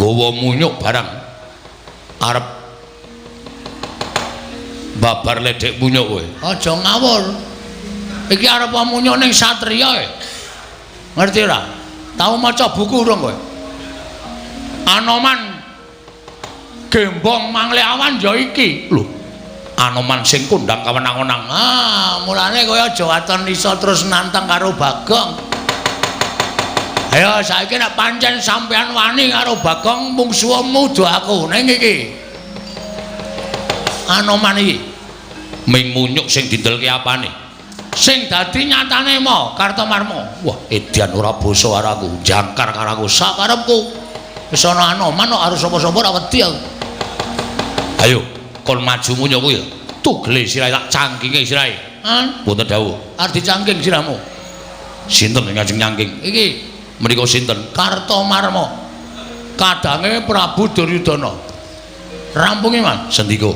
Nggawa munyuk barang. Arep babar ledek munyuk kowe. Aja ngawur. Iki arep munyuk ning satriya e. Ngerti ora? Tau maca buku urung kowe? Anoman gembong mangle awan ya iki. Lho, Anoman sing kondang kawenang-wenang. Ah, mulane kowe aja waton iso terus nantang karo Bagong. Ayo saiki nek pancen sampean wani karo Bagong mungsuhmu do aku ning iki. Anoman iki ming munyuk sing dindelke apane? Sing dadi nyatane mo Kartomarmo. Wah, edan ora basa karo aku, jangkar karo aku sakarepku. Wis ana Anoman kok harus sapa-sapa ora wedi aku. Ayo, kon maju munyuk kuwi. Tugele sirahe tak cangkinge sirahe. Hah? Wonten dawuh. Arep dicangking sirahmu. Sinten sing ngajeng nyangking? Iki menika sinten? Kartomarmo. Kadange Prabu Duryudana. Rampunge, Mas. Sendika.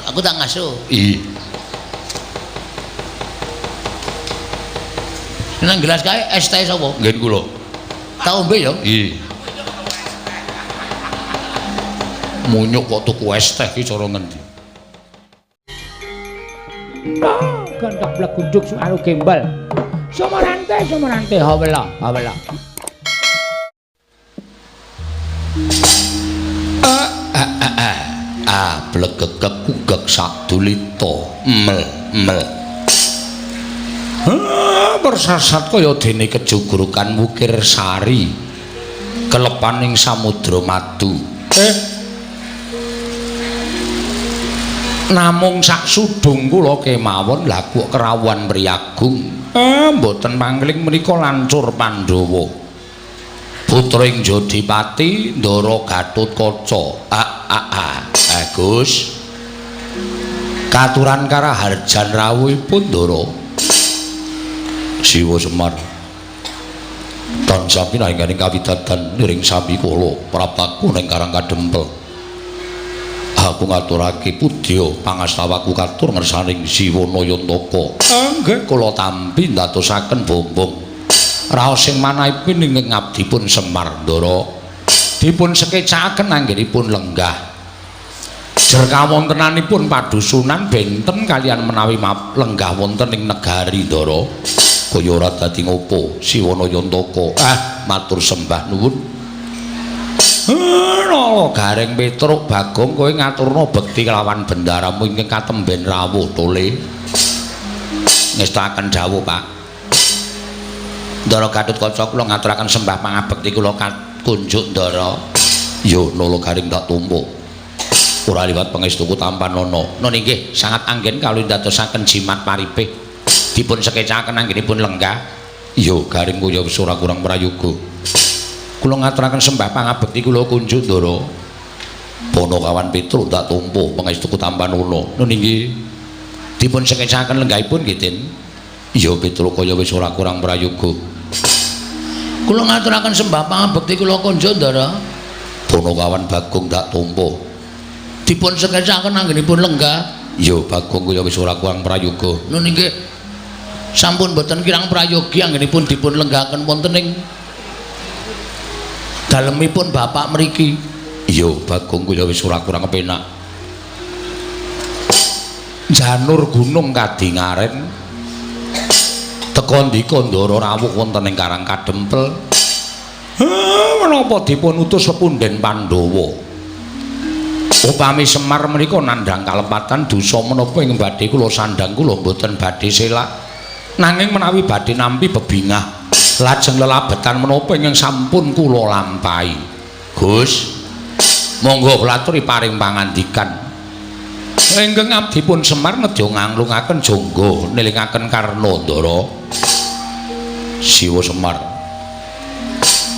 Aku tak ngasuh. Iya. Nang gelas kae es teh sapa? Nggih kula. Tak ombe ya? Iya. Munyuk kok tuku es teh iki cara ngendi? Gendhok blegunduk suaru gembel. Sumarante sumarante hawela hawela. Ah, blegegek kugek sadulita mel mel. Persasat kaya dene kejugrukan wukir sari kelepaning samudra madu. Namung sak sudung kula kemawon lha kok kerawuhan mriyagung. Mboten mangling menika lancur Pandhawa. Putra ing Jodipati Ndara Gatotkaca. Gus. Katuran karaharjan rawuhipun Ndara. Siwa Semar. Tansah pinanggih kawidadan niring sami kula prapaku ning Karang Kadempel. Aku ngaturake pudya pangastawaku katur ngersaning Siwa Nayantaka. Nggih kula tampi ndadosaken bombong. Raos sing manahipun ingkang ngabdipun Semar Ndara dipun sekecakaken anggenipun lenggah. Jer kawontenanipun padusunan benten kalian menawi lenggah wonten ing negari Ndara. Kaya ora dadi ngopo Siwa Nayantaka. Matur sembah nuwun. Nala Gareng Petruk Bagong kowe ngaturna bekti kelawan bendaramu ingkang katemben rawuh tole. Ngestakaken dawuh, Pak. Ndara Gatotkaca kula ngaturaken sembah pangabekti kula kunjuk Ndara. Yo Nala Gareng tak tampa. Ora liwat pangestuku tampanana. Nun inggih sangat anggen kawula ndadosaken jimat paripih. Dipun sekecaken anggenipun lenggah. Yo Gareng kaya wis ora kurang prayoga. Kula ngaturaken sembah pangabekti kula kunjuk Ndara. Panakawan Petruk tak tampa pangestuku tampanana. Nun inggih dipun sekecaken lenggahipun nggih, Den. Iya Petruk kaya wis ora kurang prayoga. Kula ngaturaken sembah pangabekti kula kunjuk Ndara. Panakawan Bagong tak tampa. Dipun sekecaken anggenipun lenggah. Iya Bagong kaya wis ora kurang prayoga. Nun inggih sampun boten kirang prayogi anggenipun dipun lenggahaken wonten ing dalemipun bapak mriki. Iya Bagong kaya wis ora kurang kepenak. Janur gunung kadingaren teka ndika Ndara rawuh wonten ing Karang Kadempel. Menapa dipun utus pepunden Pandhawa? Upami Semar menika nandhang kalepatan dosa menapa ing badhe kula sandhang kula mboten badhe selak. Nanging menawi badhe nampi bebingah lajeng lelabetan menapa ingkang sampun kula lampahi. Gus, monggo kula aturi paring pangandikan. Ingkang abdipun Semar nedya nganglungaken jangga nelingaken Karna Ndara. Siwa Semar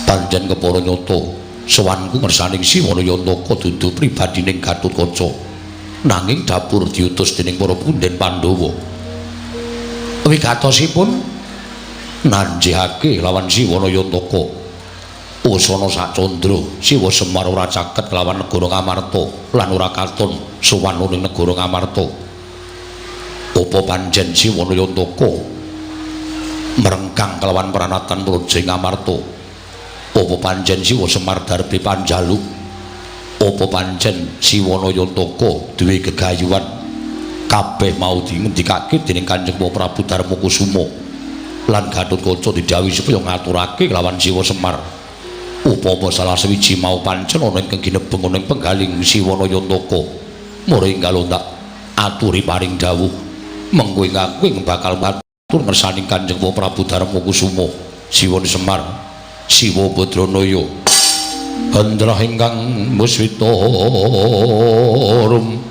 pancen kepara nyata sowanku ngersaning Siwa Nayantaka dudu pribadining Gatotkaca. Nanging dapur diutus dening para punden Pandhawa. Wigatosipun nanjihake lawan Siwa Nayantaka. Usana sacandra Siwa Semar ora caket lawan negara Ngamarta lan ora katon sowan ning negara Ngamarta. Apa pancen Siwa Nayantaka merengkang kelawan pranatan Praja Ngamarta? Apa pancen Siwa Semar darbe panjaluk? Apa pancen Siwana Yantaka duwe gegayuhan? Kabeh mau dingendikake dening Kanjeng Prabu Darmakusuma lan Gatotkaca didhawuhi supaya ngaturake kelawan Siwa Semar. Upama salah sewiji mau pancen ana ingkang ginebeng ana ing penggaling Siwana Yantaka, mara enggal tak aturi paring dawuh mengko ing aku ing bakal matur ngersaning Kanjeng Prabu Darmakusuma. Siwa Semar, Siwa Badranaya, hendra ingkang muswita rum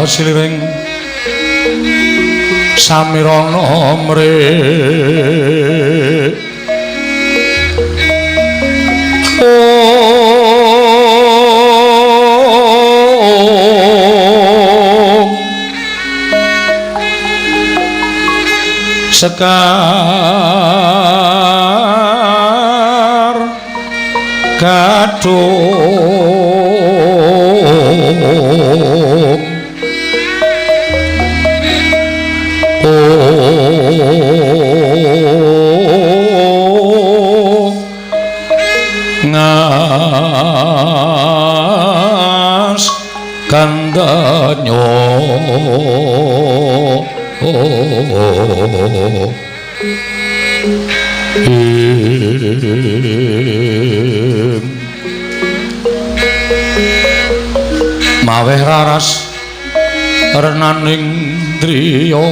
kasiliring samirana mrih sekar gadhung ngas kandanyo maweh raras renaning driya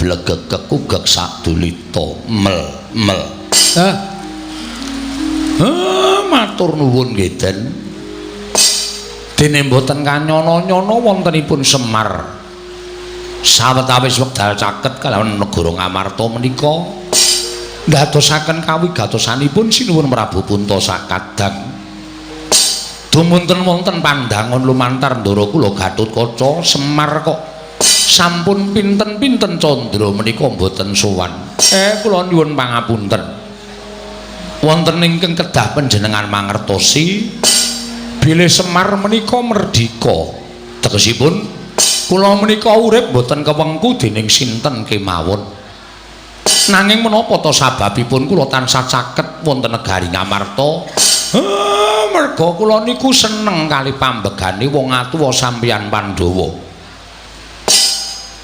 Blegek kekugek sadulita mel mel. Matur nuwun nggih Den. Dene mboten kanyono-nyono wontenipun Semar. Sawetawis wekdal caket kalawan negara Ngamarta menika ndadosaken kawigatosanipun Sinuwun Prabu Punta sakadang. Dumunten wonten pandangon lumantar ndara kula Gatotkaca Semar kok sampun pinten-pinten candra menika mboten sowan. Kula nyuwun pangapunten. Wonten ingkang kedah panjenengan mangertosi bilih Semar menika merdika. Tegesipun kula menika urip mboten kewengku dening sinten kemawon. Nanging menapa ta sababipun kula tansah caket wonten negari Ngamarta? Merga kula niku seneng kali pambegane wong atuwa sampeyan Pandhawa.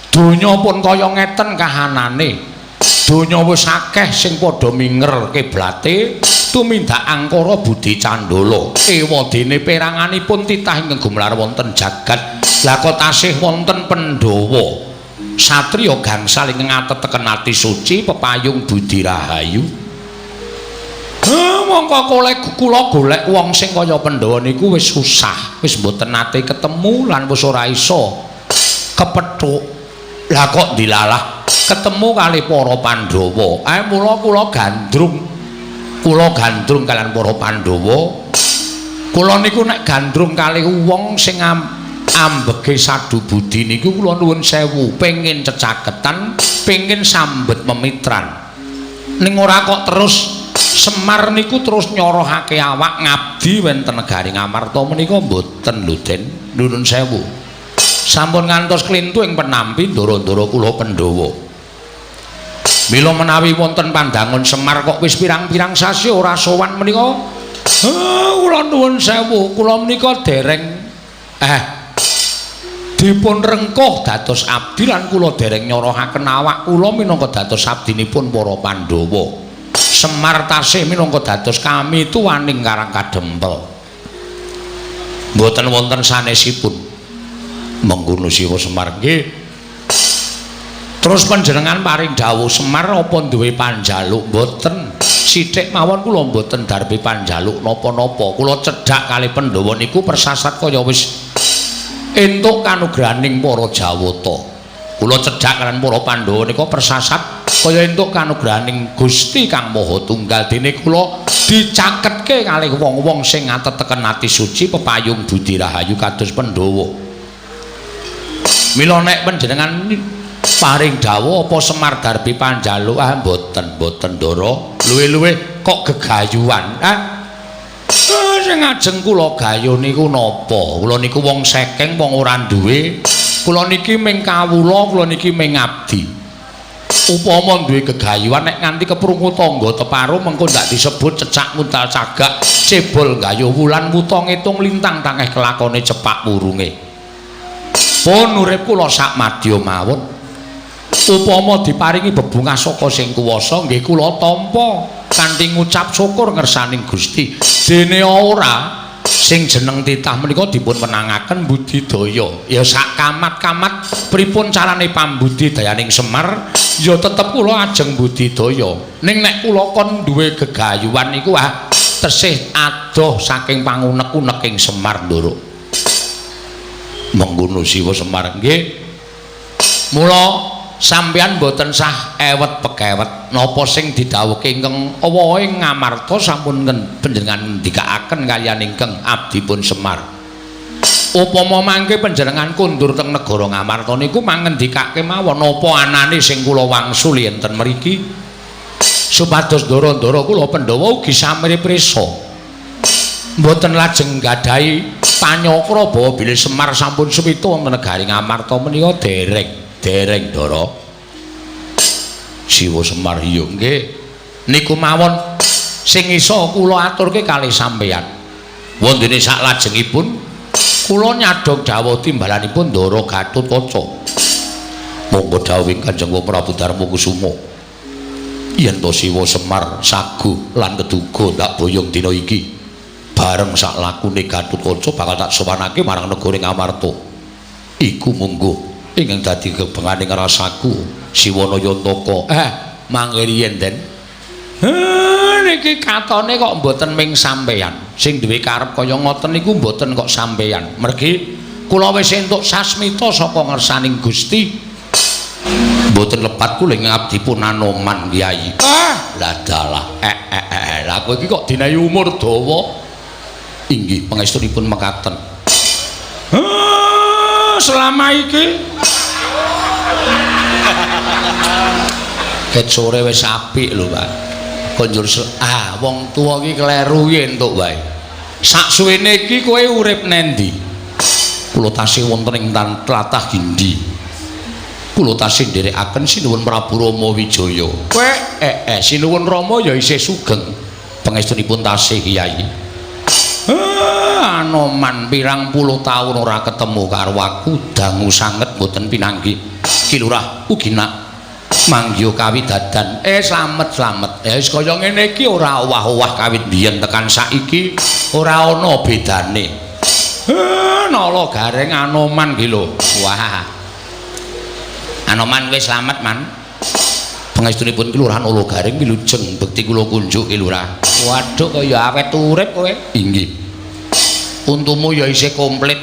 Donya pun kaya ngeten kahanane. Donya wis akeh sing padha minger kiblate tumindak angkara budi candala. Ewadene peranganipun titah ingkang gumelar wonten jagat. Lah kok tasih wonten Pandhawa satriya gangsal ingkang ateteken ati suci pepayung budi rahayu. Mongko kula golek wong sing kaya Pandhawa niku wis susah, wis mboten nate ketemu lan wis ora iso kepethuk. Lah kok dilalah ketemu kali para Pandhawa. Mula kula gandrung. Kula gandrung kalian para Pandhawa. Kula niku nek gandrung kali wong sing ambege sadu budi niku kula nuwun sewu, pengin cecaketan, pengin sambet memitran. Ning ora kok terus Semar niku terus nyorohake awak ngabdi wonten negari Ngamarta menika mboten lho Den. Nuwun sewu. Sampun ngantos klintu ing penampi ndara-ndara kula Pandhawa. Mila menawi wonten pandangon Semar kok wis pirang-pirang sasi ora sowan menika, kula nuwun sewu, kula menika dereng dipun rengkuh dados abdi lan kula dereng nyorohaken awak kula minangka dados abdinipun para Pandhawa. Semar tasih minangka dados kami tuwaning Karang Kadempel. Mboten wonten sanesipun. Mengkono Siwa Semar nggih. Terus panjenengan paring dawuh Semar apa duwe panjaluk? Mboten. Sithik mawon kula mboten darbi panjaluk napa-napa. Kula cedhak kalih Pandhawa niku persasat kaya wis entuk kanugrahaning para Jawata. Kula cedhak kaliyan para Pandhawa nika persasat kaya entuk kanugrahaning Gusti Kang Maha Tunggal. Dene kula dicaketke kalih wong-wong sing ngateteken ati suci pepayung budi rahayu kados Pandhawa. Mila nek panjenengan paring dawuh apa Semar darbi panjaluk, ah mboten, mboten Ndara. Luwih-luwih kok gegayuhan. Ah sing ajeng kula gayuh niku napa? Kula niku wong sekeng, wong ora duwe. Kula niki ming kawula, kula niki ming abdi. Upama duwe gegayuhan nek nganti keprungu tangga teparo mengko ndak disebut cecak muntal cagak, cebol gayuh wulan wuta ngitung lintang tangeh kelakone cepak wurunge. Pun urip kula sak madya mawon. Upama diparingi bebungah saka sing kuwasa nggih kula tampa kanthi ngucap syukur ngersaning Gusti. Dene ora sing jeneng titah menika dipun wenangaken budidaya. Ya sak kamat-kamat pripun carane pambudidayaning Semar ya tetep kula ajeng budidaya. Ning nek kula kon duwe gegayuhan niku ah tesih adoh saking pangunek-uneking Semar Ndara. Mengkono Siwa Semar nggih. Mula sampeyan mboten sah ewet pekewet napa sing didhawuhke ingkang awahe Ngamarta sampun panjenengan ngendikaaken kaliyan ingkang abdipun Semar. Upama mangke panjenengan kundur teng negara Ngamarta niku mangendikake mawon napa anane sing kula wangsuli enten mriki supados ndara-ndara kula Pandhawa ugi samri prisa. Mboten lajeng nggadahi panyakra bawa bilih Semar sampun suwita wonten negari Ngamarta menika dereng. Dereng Ndara. Siwa Semar iya nggih. Niku mawon sing iso kula aturke kalih sampeyan. Wondene saklajengipun kula nyadhong dawuh timbalanipun Ndara Gatotkaca. Monggo dawuhing Kanjeng Prabu Darma Kusuma. Yen to Siwa Semar sagu lan keduga ndak boyong dina iki bareng sak lakune Gatotkaca bakal tak sowanake marang negara Ngamarta. Iku monggo ingkang dadi kebenganing rasaku Siwana Yantaka. Mangke riyen Den. Niki katone kok mboten ming sampeyan. Sing duwe karep kaya ngoten niku mboten kok sampeyan. Mergi kula wis entuk sasmita saka ngersaning Gusti. Mboten lepat kula ing abdipun Anoman Kyai. Lah dalah. Lah kowe iki kok dinayi umur dawa. Inggih pangestunipun mekaten. Selama iki ket sore wis apik lho Pak. Konjur wong tuwa iki kleru iki entuk wae. Sak suwene iki kowe urip nendi? Kula tasih wonten ing tlatah Gindi. Kula tasih nderekaken Sinuwun Prabu Rama Wijaya. Kowe Sinuwun Rama ya isih sugeng. Pangestunipun tasih Kyai. Anoman pirang puluh taun ora ketemu karo aku, dangu sanget mboten pinanggih. Ki Lurah ugi nak manggiha kawidadan. Slamet slamet. Ya wis kaya ngene iki ora owah-owah kawit biyen tekan saiki ora ana bedane. Nala gareng Anoman ki lho. Wah. Anoman wis slamet, Man. Pangestunipun Ki Lurah Nala Gareng wilujeng bekti kula kunjuk Ki Lurah. Waduh kaya awet urip kowe. Inggih. Untumu ya isih komplit.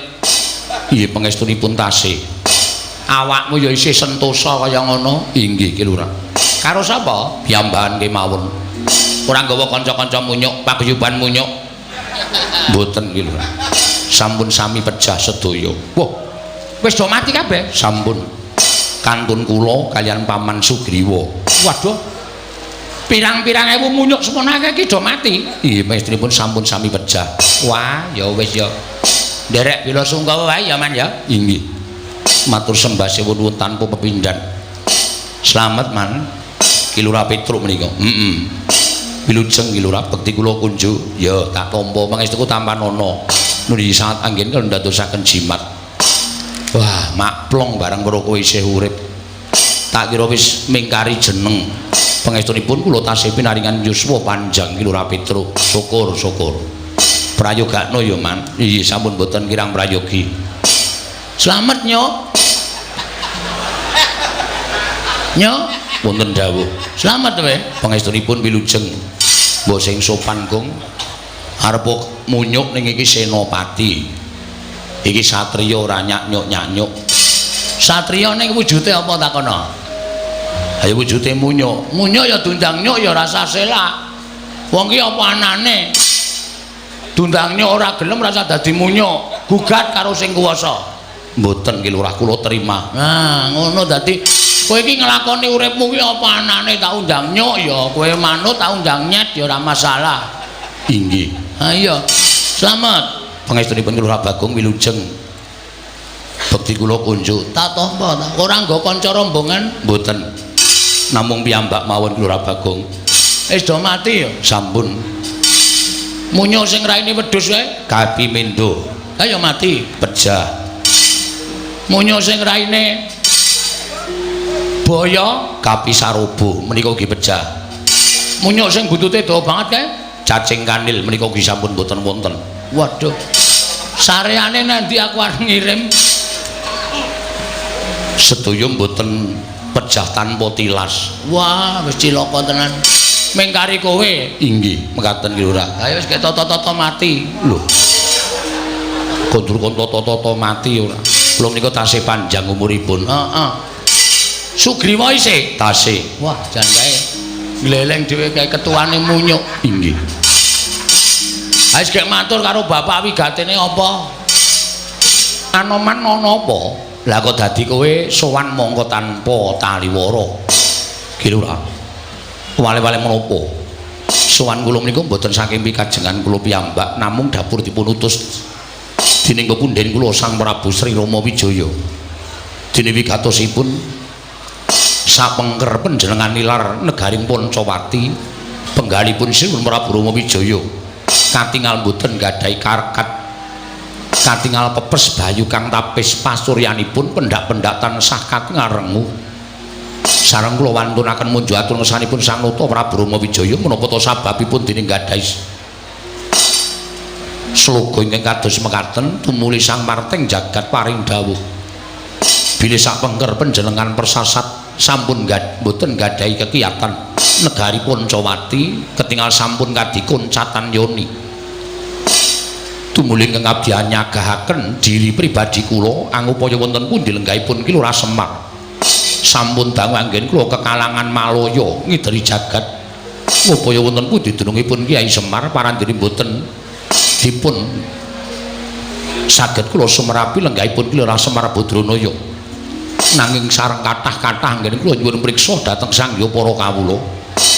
Nggih pangestunipun tasih. Awakmu ya isih sentosa kaya ngono. Inggih Ki Lurah. Karo sapa? Piyambakan kemawon. Ora nggawa kanca-kanca munyuk, paguyuban munyuk. Mboten Ki Lurah. Sampun sami pejah sedaya. Wah. Wis do mati kabeh? Sampun. Kantun kula kaliyan Paman Sugriwa. Waduh. Pirang-pirang ewu munyuk semono akeh iki do mati. Nggih pangestunipun sampun sami pejah. Wah, ya wis ya. Nderek bela sungkawa wae ya, Man ya. Inggih. Matur sembah sewun tanpa pepindhan. Slamet, Man. Ki Lurah Petruk menika. Heeh. Wilujeng Ki Lurah bekti kula kunjuk. Ya, tak tampa pangestuku tampanana. Nuli sangat anggen kula ndadosaken jimat. Wah, makplong bareng karo kowe isih urip. Tak kira wis mingkari jeneng. Pangestunipun kula tasih pinaringan yuswa panjang Ki Lurah Petruk. Syukur, syukur. Prayogakno ya, Man. Iya, sampun mboten kirang prayogi. Slamet, Nyo. Nyo, wonten dawuh. Slamet kowe. Pangestunipun wilujeng. Mbok sing sopan, Gong. Arep munyuk ning iki senopati. Iki satriya ora nyak-nyuk-nyak-nyuk. Satriya ning wujude apa takono? Ayo wujude munyuk. Munyuk ya diundang nyuk ya rasa selak. Wong ki apa anane? Diundang nyuk ora gelem rasa dadi munyuk. Gugat karo sing kuwasa. Mboten ki lurah, kula terima. Nah, ngono dadi kowe iki nglakoni uripmu ki apa anane, tak undang nyuk ya kowe manut, tak undang nyet ya ora masalah. Inggih. Ha iya. Slamet. Pangestunipun Lurah Bagong wilujeng. Bekti kula kunjuk. Tak tampa ta. Ora nggo kanca rombongan? Mboten. Namung piyambak mawon Lurah Bagong. Wis do mati ya? Sampun. Munyuk sing raine wedhus kae? Kapi mendo. Ha ya mati. Pejah. Munyuk sing raine boyo kapi sarobo menika ugi pejah. Munyuk sing buntute dawa banget kae? Cacing kanil menika ugi sampun mboten wonten. Waduh. Sareane nanti aku arep ngirim. Sedaya mboten pejah tanpa tilas. Wah, wis cilaka tenan. Mengkari kowe. Inggih, mekaten ki Lurah. Ayo wis ketata-tata mati. Lho. Kondur kon tata-tata mati ora. Kula menika tasih panjang umuripun. Heeh. Sugriwa isih tasih. Wah, jan kae gleleng dhewe kae ketuane munyuk. Inggih. Wis gek matur karo bapak wigatene apa? Anoman ana apa? Lah kok dadi kowe sowan mongko tanpa taliwara. Ki Lurah. Wale-wale menapa? Sowan kula menika mboten saking pikajengan kula piyambak, namung dapur dipun utus dening pepundhen kula Sang Prabu Sri Rama Wijaya. Dene wigatosipun sapengker panjenengan nilar negaring Pancawati, penggalipun Sri Prabu Rama Wijaya katingal mboten gadhahi karkat, katingal pepes bayu kang tapis pasuryanipun pendak-pendak tansah katingal renguh. Sareng kula wantunaken munjuk atur ngersanipun Sang Nata Prabu Rama Wijaya menapa ta sababipun dening gadhahi sloga ingkang kados mekaten tumuli Sang Marting jagat paring dawuh bilih sapengker panjenengan persasat sampun mboten gadhahi kekiyatan negari Pancawati ketingal sampun kadikuncatan yoni. Tumuli ingkang abdi anyagahaken diri pribadi kula angupaya wonten pundi lenggahipun Ki Lurah Semar. Sampun dangu anggen kula kekalangan malaya ngideri jagat ngupaya wonten pundi dunungipun Kyai Semar parandene mboten dipun saged kula sumerapi lenggahipun Ki Lurah Semar Badranaya. Nanging sareng kathah-kathah anggen kula nyuwun priksa dhateng Sang Hyang para kawula.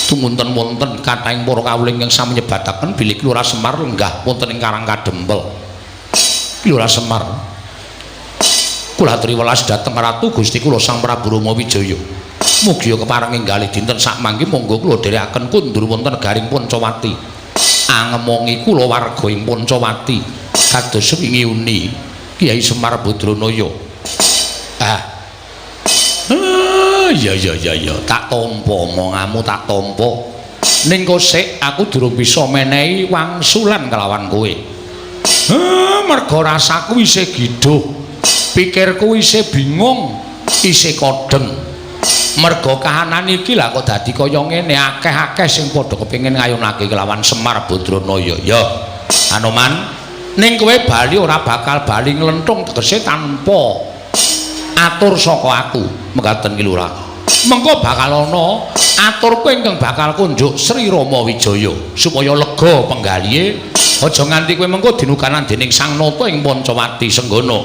Tumunten wonten kathahing para kawula ingkang sami nyebataken bilih Ki Lurah Semar lenggah wonten ing Karang Kadempel. Ki Lurah Semar kula aturi welas dhateng Ratu Gusti kula Sang Prabu Rama Wijaya. Mugi kepareng enggalih dinten sakmangke monggo kula dherekaken kundur wonten negaring Pancawati. Angemongi kula warga ing Pancawati kados wingi uni Kyai Semar Badranaya. Ah. Ya ya ya ya, tak tampa omonganmu, tak tampa. Ning kosek aku durung bisa menehi wangsulan kelawan kowe. Mergo rasaku isih gidhuh. Pikirku isih bingung, isih kodheng. Mergo kahanan iki lah kok dadi kaya ngene, akeh-akeh sing padha kepengin ngayunake kelawan Semar Badranaya. Ya, Anoman, ning kowe bali ora bakal bali nglenthung tegese tanpa atur saka aku, mekaten Ki Lurah. Mengko bakal ana aturku ingkang bakal kunjuk Sri Rama Wijaya supaya lega penggalihe, aja nganti kowe mengko dinukanan dening Sang Nata ing Pancawati Senggana.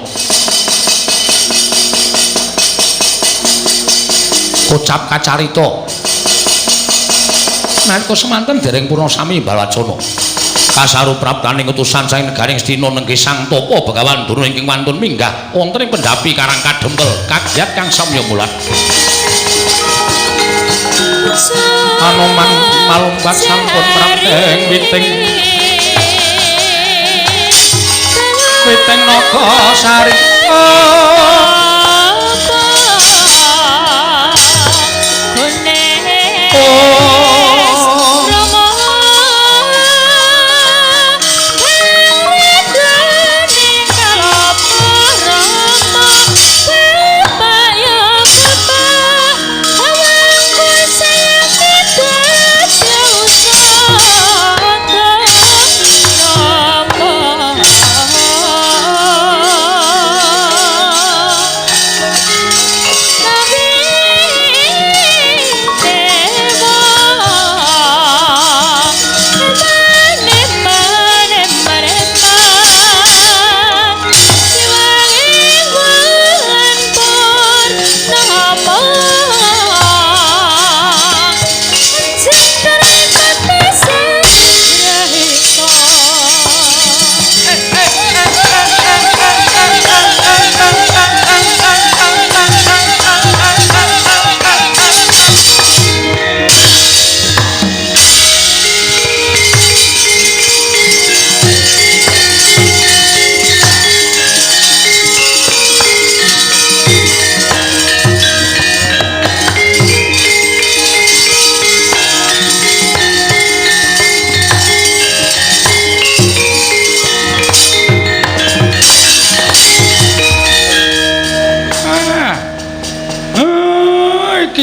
Kocap kacarita. Nalika semanten dereng purna sami balacana. Kasaru praptaning utusan saking negaring Astina nenggih Sang Tapa Begawan Durna ingkang wantun minggah wonten ing pendhapi Karang Kadempel kagiat kang samya mulat. Anoman malumpat sampun prapteng witing witing naga sari. Oh.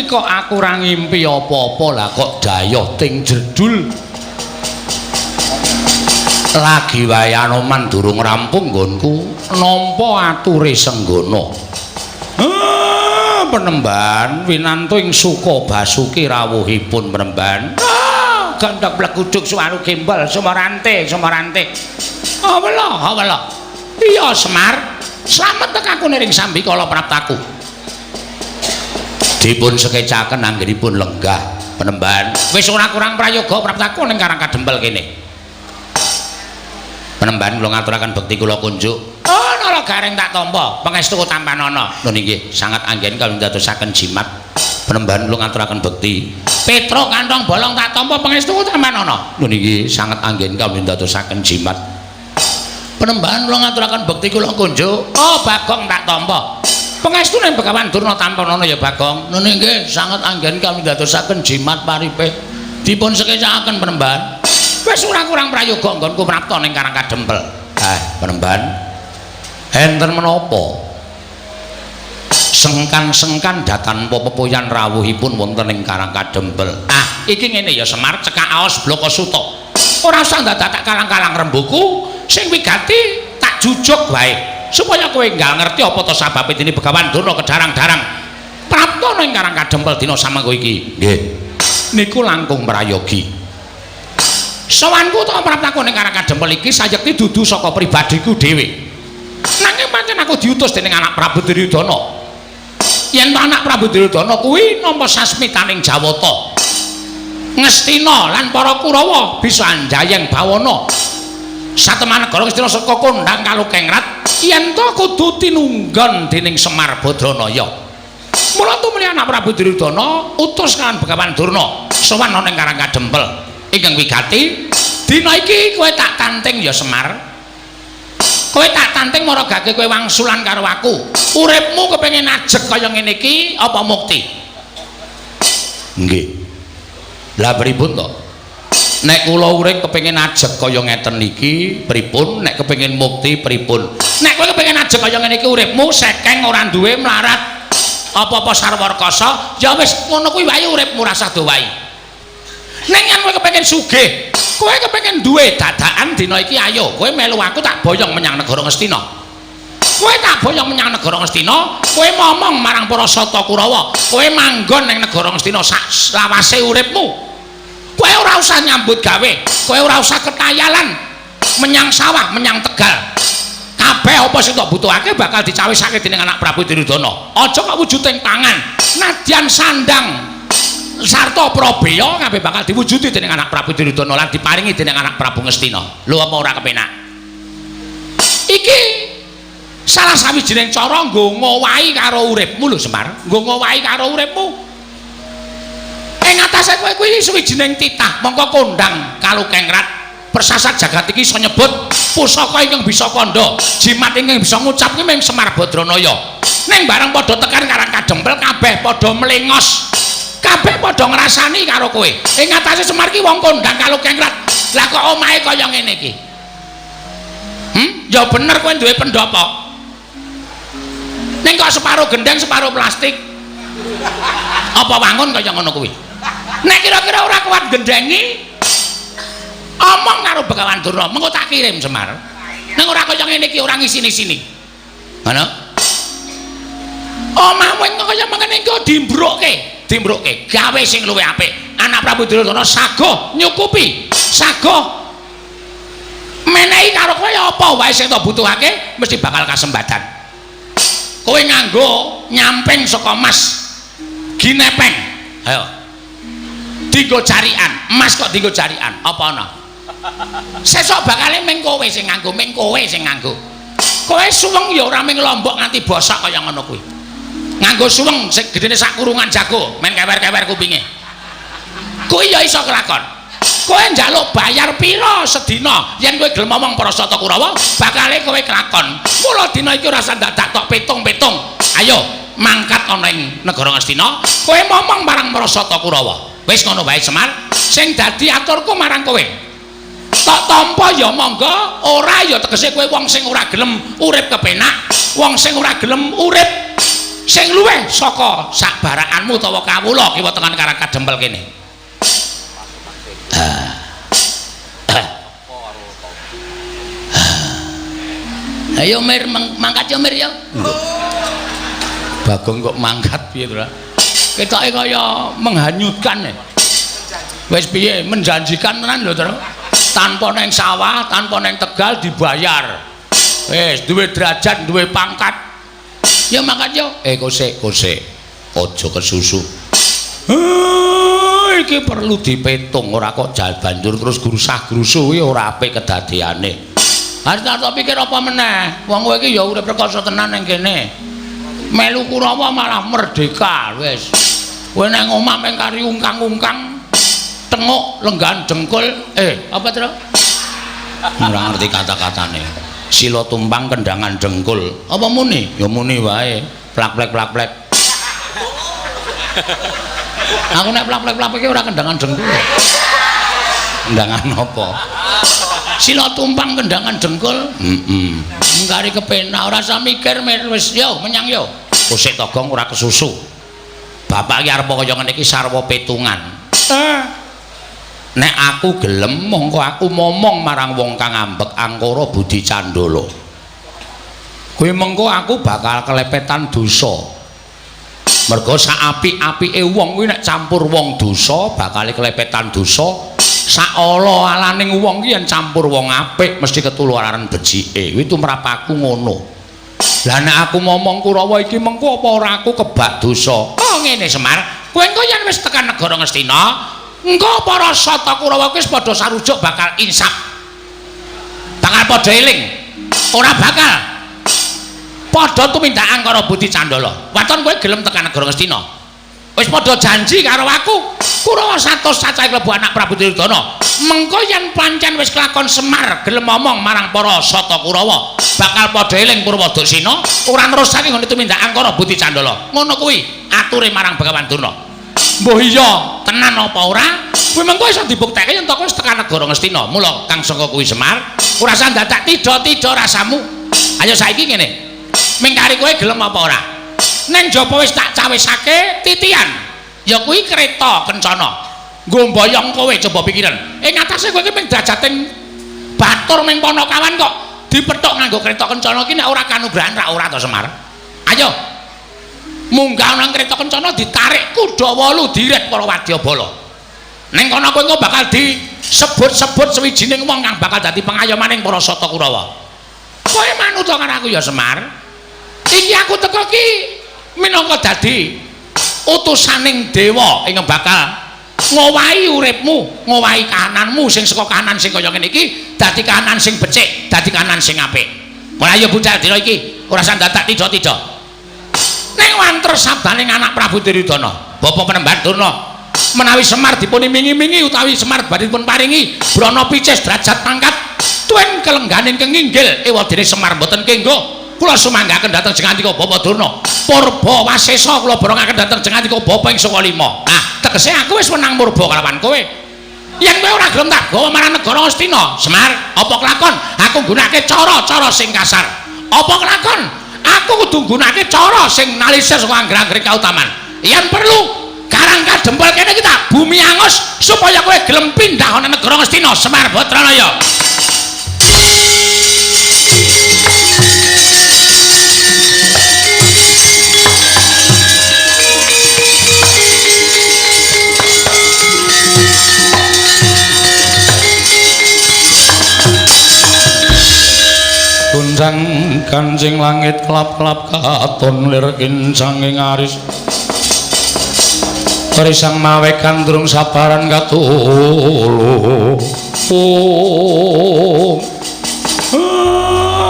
Iki kok aku ora ngimpi apa-apa, lah kok dayoh ting jedul. Lagi wae Anoman durung rampung nggonku nampa ature Senggana. Ah, penemban winantu ing Suka Basuki rawuhipun penemban. Ah, gandhak bleguduk suwaru gembel sumarante sumarante. Awela, awela. Iya Semar, slamet tekaku niring sambikala praptaku. Dipun sekecaken anggenipun lenggah penemban. Wis ora kurang prayoga praptaku ning Karang Kadempel kene. Penemban kula ngaturaken bekti kula kunjuk. Oh, Nala Gareng tak tampa, pangestu tampanana. Nun inggih, sangat anggen kula ndadosaken jimat. Penemban kula ngaturaken bekti. Petro kantong bolong tak tampa, pangestu tampanana. Nun inggih, sangat anggen kula ndadosaken jimat. Penemban kula ngaturaken bekti kula kunjuk. Oh, Bagong tak tampa. Pangestune Begawan Durna tampanana ya Bagong. Nun inggih, sangat anggen kula ndadosaken jimat paripe. Dipun sekecakaken penemban. Wis ora kurang prayoga nggonku prapta ning Karang Kadempel. Ah, penemban. Enten menapa? Sengkan-sengkan datanpa pepoyan rawuhipun wonten ing Karang Kadempel. Ah, iki ngene ya Semar, cekak aos blaka suta. Ora usah dadak tak kalang-kalang rembuku, sing wigati tak jujuk wae supaya kowe enggal ngerti apa to sababe dene Begawan Durna kedarang-darang prapta ning Karang Kadempel dina samangko iki. Nggih. Niku langkung prayogi. Sowanku ta praptaku ning Karang Kadempel iki sayekti dudu saka pribadiku dhewe. Nanging pancen aku diutus dening anak Prabu Duryudana. Yen to anak Prabu Duryudana kuwi nampa sasmitaning Jawata. Ngastina lan para Kurawa bisa anjayeng bawana. Sateman negara Ngastina saka kondhang kalukengrat yen to kudu tinunggon dening Semar Badranaya. Mula tumuli anak Prabu Duryudana utus kaliyan Begawan Durna sowan ana ing Karang Kadempel. Ingkang wigati dina iki kowe tak tanting ya Semar. Kowe tak tanting maragake kowe wangsulan karo aku. Uripmu kepengin ajeg kaya ngene iki apa mukti? Nggih. Lah pripun to? Nek kula urip kepengin ajeg kaya ngeten iki pripun? Nek kepengin mukti pripun? Nek kowe kepengin ajeg kaya ngene iki uripmu sekeng ora duwe mlarat apa-apa sarwa rekasa, ya wis ngono kuwi wae uripmu rasah dowahi. Ning yen kowe kepengin sugih, kowe kepengin duwe dadakan dina iki ayo kowe melu aku tak boyong menyang negara Ngastina. Kowe tak boyong menyang negara Ngastina, kowe momong marang para Sata Kurawa, kowe manggon ning negara Ngastina sak lawase uripmu. Kowe ora usah nyambut gawe, kowe ora usah ketayalan menyang sawah, menyang tegal. Kabeh apa sing tok butuhake bakal dicawisake dening anak Prabu Duryudana. Aja kok wujuding pangan, nadyan sandang sarta prabeya kabeh bakal diwujudi dening anak Prabu Duryudana lan diparingi dening anak Prabu Ngastina. Lho apa ora kepenak? Iki salah sawijining cara nggo ngowahi karo uripmu lho Semar, nggo ngowahi karo uripmu. Ing atase kowe kuwi sawijining titah mongko kondhang kalukengrat persasat jagat iki iso nyebut pusaka ingkang bisa kandha, jimat ingkang bisa ngucap kuwi mung Semar Badranaya. Ning bareng padha tekan Karang Kadempel kabeh padha mlengos. Kabeh padha ngrasani karo kowe. Ing atase Semar ki wong kondhang kalukengrat. Lah kok omahe kaya ngene iki? Ya bener kowe duwe pendopo. Ning kok separo gendeng, separo plastik. Apa wangun kaya ngono kuwi? Nek kira-kira ora kuat gendengi, omong karo Begawan Durna, mengko tak kirim Semar. Ning ora kaya ngene iki ora ngisini-sini. Ngono? Omahmu kaya mengene iki dimbrukke. Dimbrukke gawe sing luwih apik. Anak Prabu Duryudana sagoh nyukupi, sagoh menehi karo kowe apa wae sing tok butuhake mesti bakal kasembadan. Kowe nganggo nyamping saka mas ginepeng. Ayo. Dinggo jarian, emas kok dinggo jarian, apa ana? Sesuk bakale ming kowe sing nganggo, ming kowe sing nganggo. Kowe suweng ya ora ming lombok nganti bosok kaya ngono kuwi. Nganggo suweng sing gedene sak kurungan jago, men kewer-kewer kupinge. Kuwi ya iso kelakon. Kowe njaluk bayar pira sedina yen kowe gelem omong para Sata Kurawa, bakale kowe kelakon. Mula dina iki ora usah dadak tok pitung-pitung. Ayo mangkat ana ing negara Ngastina, kowe momong marang para Sata Kurawa. Wis ngono wae Semar, sing dadi aturku marang kowe. Tok tampa ya monggo, ora ya tegese kowe wong sing ora gelem urip kepenak, wong sing ora gelem urip Sing luwih saka sak barakanmu utawa kawula kiwa tengen Karang Kadempel kene. Ayo Mir, mangkat yo Mir yo. Bagong kok mangkat piye to? Ketoke kaya menghanyutkan. Wis piye menjanjikan tenan lho to. Tanpa neng sawah, tanpa neng tegal dibayar. Wis duwe derajat, duwe pangkat. Ya mangkat yo. Kosek, kosek. Aja kesusu. Iki perlu dipetung, ora kok banjur terus grusah-grusuh kuwi ora apik kedadeane. Harus tak pikir apa meneh? Wong kowe iki ya urip rekoso tenan ning kene. Melu Kurawa malah merdeka wis. Kowe nang omah mung kari ungkang-ungkang, tenguk lenggahan dengkul, apa to? Ora ngerti kata-katane. Sila tumpang kendangan dengkul. Apa muni? Ya muni wae. Plak-plek plak-plek. Aku nek plak-plek plak-plek ora kendangan dengkul. Kendangan apa? Sila tumpang kendangan dengkul. Heeh. Mengkari kepenak ora usah mikir wis yo menyang yo. Kosek Togong ora kesusu. Bapak iki arep kaya ngene iki sarwa petungan. Nek aku gelem mongko aku momong marang wong kang ambek angkara budi candala. Kuwi mengko aku bakal kelepetan dosa. Mergo sak apik-apike wong kuwi nek campur wong dosa bakal kelepetan dosa. Sak ala-alaning wong ki yen campur wong apik mesti ketularan becike. Kuwi tumrap aku ngono. Lah nek aku momong Kurawa iki mengko apa ora aku kebak dosa? Oh ngene Semar, kowe engko yen wis tekan negara Ngastina, engko para sata Kurawa kuwi wis padha sarujuk bakal insaf. Bakal padha eling. Ora bakal padha tumindak angkara budi candala. Waton kowe gelem tekan negara Ngastina. Wis padha janji karo aku. Kurawa 100 cacahe klebu anak Prabu Duryudana. Mengko yen pancen wis kelakon Semar gelem omong marang para sata Kurawa, bakal padha eling Purwadaksina, ora nerusake nggone tumindak angkara budi candala. Ngono kuwi ature marang Begawan Durna. Mbuh iya tenan apa ora? Kuwi mengko iso dibuktekke yen to wis tekan negara Ngastina. Mula kang saka kuwi Semar, ora usah dadak tidha-tidha rasamu. Ayo saiki ngene. Mingkari kowe gelem apa ora? Neng jaba wis tak cawisake titian. Ya kuwi kereta kencana. Nggo mboyong kowe coba pikiran. Ing atase kowe iki mung drajating batur ming panakawan kok dipethuk nganggo kereta kencana iki nek ora kanugrahan ra ora to Semar. Ayo. Munggah nang kereta kencana ditarik kuda 8 diret para wadyabala. Ning kono kowe engko bakal disebut-sebut sewijining wong kang bakal dadi pengayomaning para sata Kurawa. Kowe manut karo aku ya Semar. Iki aku teko ki minangka dadi utusaning dewa ing bakal ngowahi uripmu, ngowahi kahananmu sing saka kahanan sing kaya ngene iki dadi kahanan sing becik, dadi kahanan sing apik. Mulai ayo budal dina iki, ora usah dadak tidha-tidha. Ning wanter sabdaning anak Prabu Duryudana, Bapak Penemban Durna, menawi Semar dipun imingi-imingi utawi Semar badhe dipun paringi brana picis derajat pangkat tuen kelengganing kenginggil ewadene Semar mboten kenggo. Kula sumanggaken dhateng jengantika Bapak Durna. Purba wasesa kula borongaken dhateng jengantika Bapak ing saka lima. Nah, tegese aku wis wenang murba kalawan kowe. Yen kowe ora gelem tak gawa marang negara Ngastina, Semar, apa kelakon aku nggunakake cara-cara sing kasar? Apa kelakon aku kudu nggunakake cara sing nalisir saka angger-anggere kautaman? Yen perlu Karang Kadempel kene iki tak bumi angus supaya kowe gelem pindah ana negara Ngastina, Semar Badranaya. Gunjang kancing langit klap-klap katon lir kincanging aris Risang mawe gandrung sabaran katulu.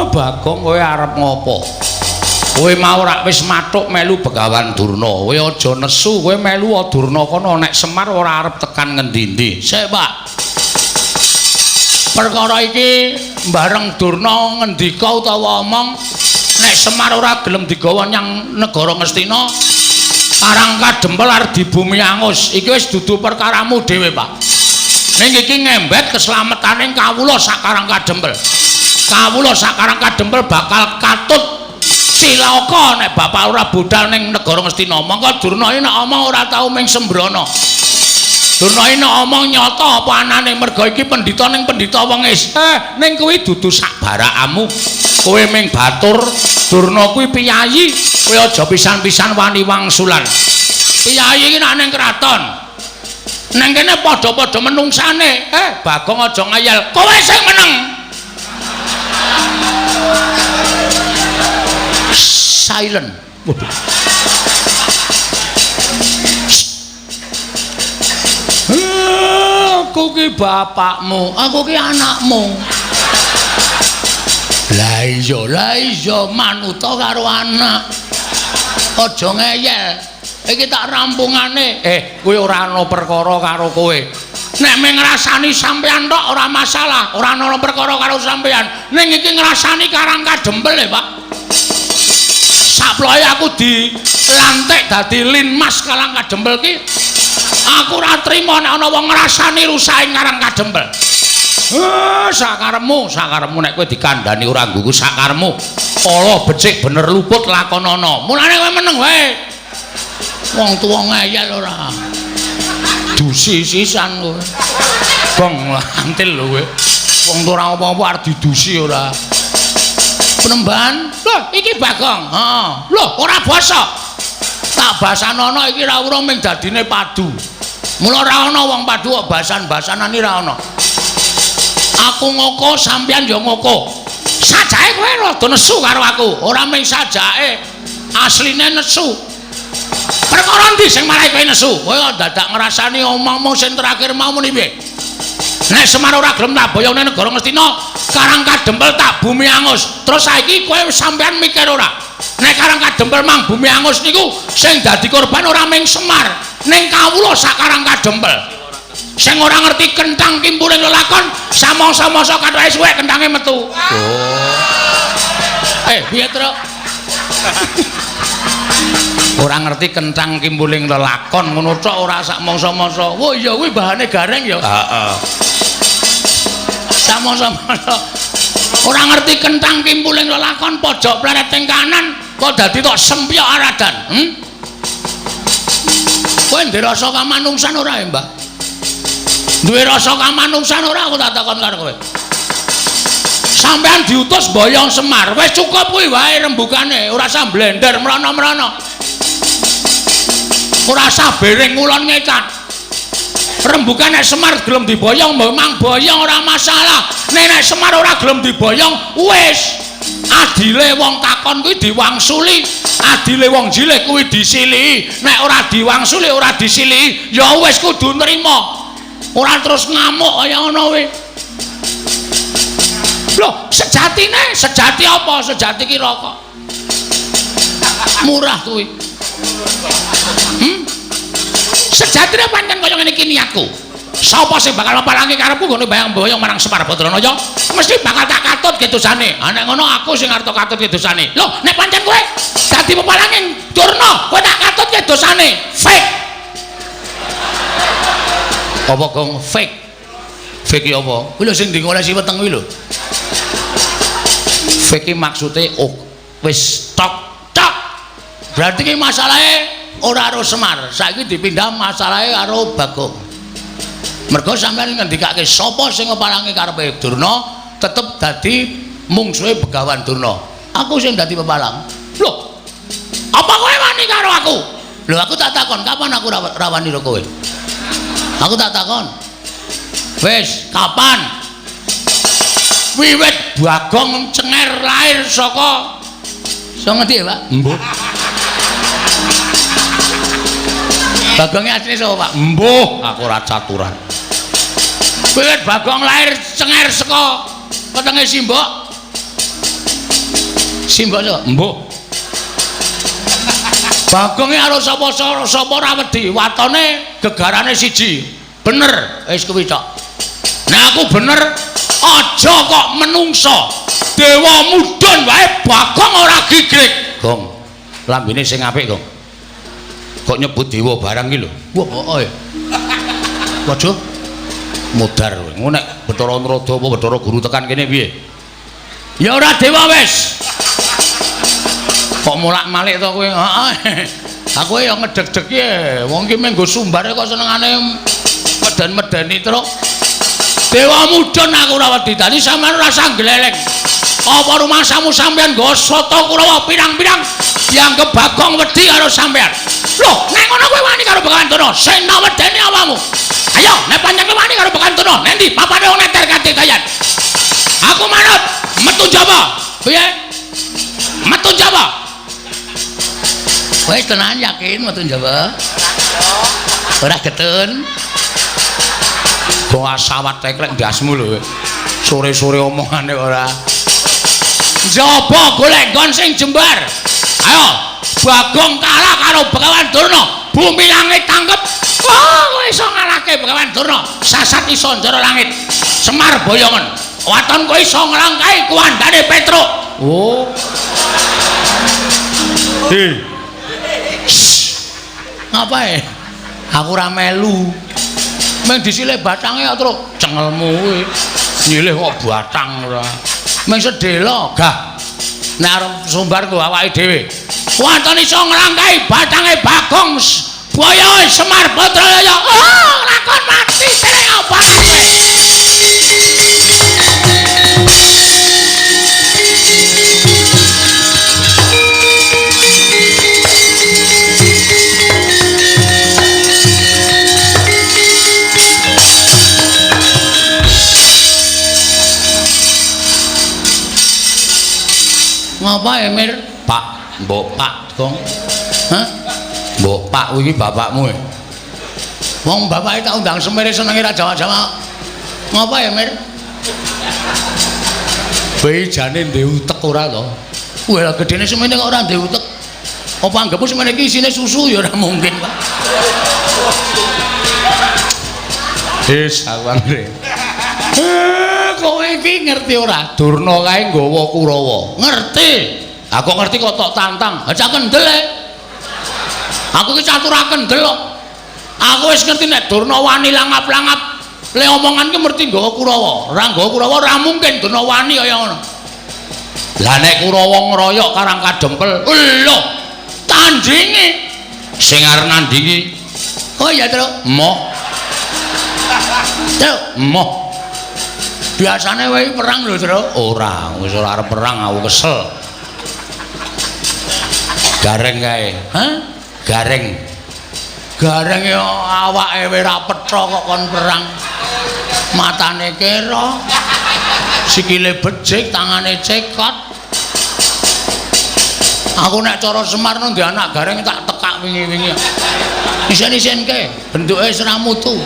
Bagong kowe arep ngopo? Kowe mau rak wis mathuk melu Begawan Durna. Kowe aja nesu, kowe melu Durna kono nek Semar ora arep tekan ngendi-endi. Sik, Pak. Perkara iki bareng Durna ngendika utawa omong nek Semar ora gelem digawa nyang negara Ngastina, Karang Kadempel arep dibumi angus. Iki wis dudu perkaramu dhewe, Pak. Ning iki ngembet keslametane kawula sak Karang Kadempel. Kawula sak Karang Kadempel bakal katut Cilaka nek bapak ora budal ning negara Ngastina. Mongko Durna iki nek omong ora tau ming sembrono. Durna iki nek omong nyata apa anane merga iki pendhita ning pendhita wengis. Ning kuwi dudu sak barakamu. Kowe ming batur, Durna kuwi piyayi. Kowe aja pisan-pisan wani wangsulan. Piyayi iki nek ning kraton. Neng kene padha-padha menungsane. Bagong aja ngayal. Kowe sing meneng. Silent. Waduh. Aku ki bapakmu, aku ki anakmu. Lah iya manuta karo anak. Aja ngeyel. Iki tak rampungane. Kowe ora ana perkara karo kowe. Nek mung ngrasani sampean tok ora masalah, ora ana perkara karo sampean. Ning iki ngrasani Karang Kadempel e, Pak. Saploe aku dilantik dadi Linmas Karang Kadempel ki aku ora trima nek ana wong ngrasani rusake Karang Kadempel. Sakaremu, sakaremu nek kowe dikandhani ora nggugu sakaremu. Ala becik bener luput lakonana. Mulane kowe meneng wae. Wong tuwa ngeyel ora. Dusi sisan kowe. Gong antil lho kowe. Wong tuwa ora apa-apa arep didusi ora. Penemban, lho iki Bagong. Heeh. Lho ora basa. Tak basanono iki ora urung ming dadine padu. Mula ora ana wong padu kok basan-basanan iki ora ana. Aku ngoko sampeyan ya ngoko. Sajake kowe rada nesu karo aku. Ora ming sajake, asline nesu. Perkara endi sing marai kowe nesu? Kowe dadak ngrasani omongmu sing terakhir mau muni piye? Nek Semar ora gelem tak boyong nang negara Ngastina, Karang Kadempel tak bumi angus. Terus saiki kowe sampean mikir ora? Nek Karang Kadempel mang bumi angus niku sing dadi korban ora ming Semar, ning kawula sak Karang Kadempel. Sing ora ngerti kentang kimpuling lelakon, samangsa-mangsa kathoke suwek kentange metu. Oh. Piye, Truk? Ora ngerti kentang kimpuling lelakon ngono tok ora sak mangsa-mangsa. Wah iya kuwi bahane gareng ya. Heeh. Samangsa-mangsa ora ngerti kentang kimpuling lelakon pojok pleret ing kanan kok dadi tok sempyok aradan. Kowe ndek rasa kamanungsan ora ya, Mbah? Duwe rasa kamanungsan ora aku tak takon karo kowe. Sampeyan diutus boyong Semar, wis cukup kuwi wae rembugane, ora usah blender mrono-mrono. Ora usah bering ngulon ngecan. Rembugan nek Semar gelem diboyong, memang boyong ora masalah. Nek Semar ora gelem diboyong, wis. Adile wong takon kuwi diwangsuli, adile wong jilih kuwi disilihi. Nek ora diwangsuli, ora disilihi, ya wis kudu nrima. Ora terus ngamuk kaya ngono kuwi. Loh, sejatine, sejati apa? Sejati ki rokok. Murah kuwi. Sejatine pancen kaya ngene iki niatku. Sapa sing bakal mapalangi karepku nggone bayang-boyong marang Semar Badranaya, mesti bakal tak katut ke dosane. Ha nek ngono aku sing arep katut ke dosane. Loh, nek pancen kowe dadi pepalangi Durna, kowe tak katut ke dosane. Fake. Apa gong fake? Fake ki apa? Kuwi lho sing digolesi weteng kuwi lho. Fake ki maksude oh, wis tok tok. Berarti ki masalahe ora karo Semar, saiki dipindah masalahe karo Bagong. Mergo sampeyan ngendikake sapa sing ngepalangi karepe Durna tetep dadi mungsuhe Begawan Durna. Aku sing dadi pepalang. Lho, apa kowe wani karo aku? Lho aku tak takon, kapan aku rawani karo kowe? Aku tak takon. Wis, kapan? Wiwit Bagong cenger lahir saka saka ngendi ya, Pak? Mbuh. Bagongnya asline sapa, Pak? Mbuh, aku ora caturan. Wiwit Bagong lahir cenger saka wetenge Simbok. Simbok sapa? Mbuh. Bagonge karo sapa-sapa ora wedi, watone gegarane siji. Bener, wis kuwi tok. Nek aku bener, aja kok menungso. Dewa mudhun wae Bagong ora gigrik. Gong, lambene sing apik, Gong. Kok nyebut dewa barang iki lho. Wah, heeh. Waduh. Mudar kowe. Ngono nek Bathara Narada apa Bathara Guru tekan kene piye? Ya ora dewa wis. Kok molak-malik to kowe? Heeh. Aku ya ngedeg-deg e. Wong ki mung nggo sumbare kok senengane meden-medeni truk. Dewa mudhun aku ora wedi dadi sampeyan ora usah gleleng. Apa rumangsamu sampeyan nggo sata Kurawa pirang-pirang dianggep Bagong wedi karo sampeyan. Loh, nek ngono kowe wani karo Begawan Durna, sena wedeni awakmu. Ayo, nek pancen kowe wani karo Begawan Durna, nendi papane wong neter katitayan. Aku manut, metu Jawa. Piye? Metu Jawa. Wis tenan yakin metu Jawa? Ora getun. Kok sawat teklek ndasmu lho. Sore-sore omongane ora. Njaba golek nggon sing jembar. Ayo, Bagong kalah karo Begawan Durna. Bumi langit tangkep. Wah, kowe iso ngalahke Begawan Durna. Sasat iso njara langit. Semar boyongen. Waton kowe iso nglangkahi kuwandane Petruk. Oh. Hei. Ngapae? Aku ora melu. Meng disile batange kok, Truk. Cengelmu kuwi. Nyilih kok batang ora. Meng sedhela, gah. Nek arep sumbar nggo awake dhewe. Waton iso nglangkahi batange Bagong Boyo Semar Badraya. Oh, lakon mati dereng apa kowe. Ngapa Emir? Pak, mbok Pak Gong. Hah? Mbok Pak kuwi bapakmu. Wong bapake tak undang semere senenge ra Jawa-Jawa. Ngapa Emir? Bae jane ndek utek ora to? Wah, lah gedene semene kok ora ndek utek. Apa anggepmu semene iki isine susu ya ora mungkin, Pak. Wis aku anggere. Kowe iki ngerti ora? Durna kae nggawa Kurawa. Ngerti. Aku ngerti kok tok tantang. Ha cah kendel e. Aku ki catur kendel kok. Aku wis ngerti nek Durna wani langap-langap. Le omongan ki mesti nggawa Kurawa. Ora nggawa Kurawa ora mungkin Durna wani kaya ngono. Lah nek Kurawa ngroyok Karang Kadempel, lho, tandinge sing arep nandingi. Oh iya, Truk. Emoh. Truk, emoh. Biasane wae perang lho, Truk. Ora, wis ora arep perang aku kesel. Gareng kae. Hah? Gareng. Gareng ya awake wis ora petha kok kon perang. Matane kera. Sikile becik, tangane cekot. Aku nek cara Semar nang anak gareng tak tekak wingi-wingi. Isen-isenke, bentuke wis ora mutu.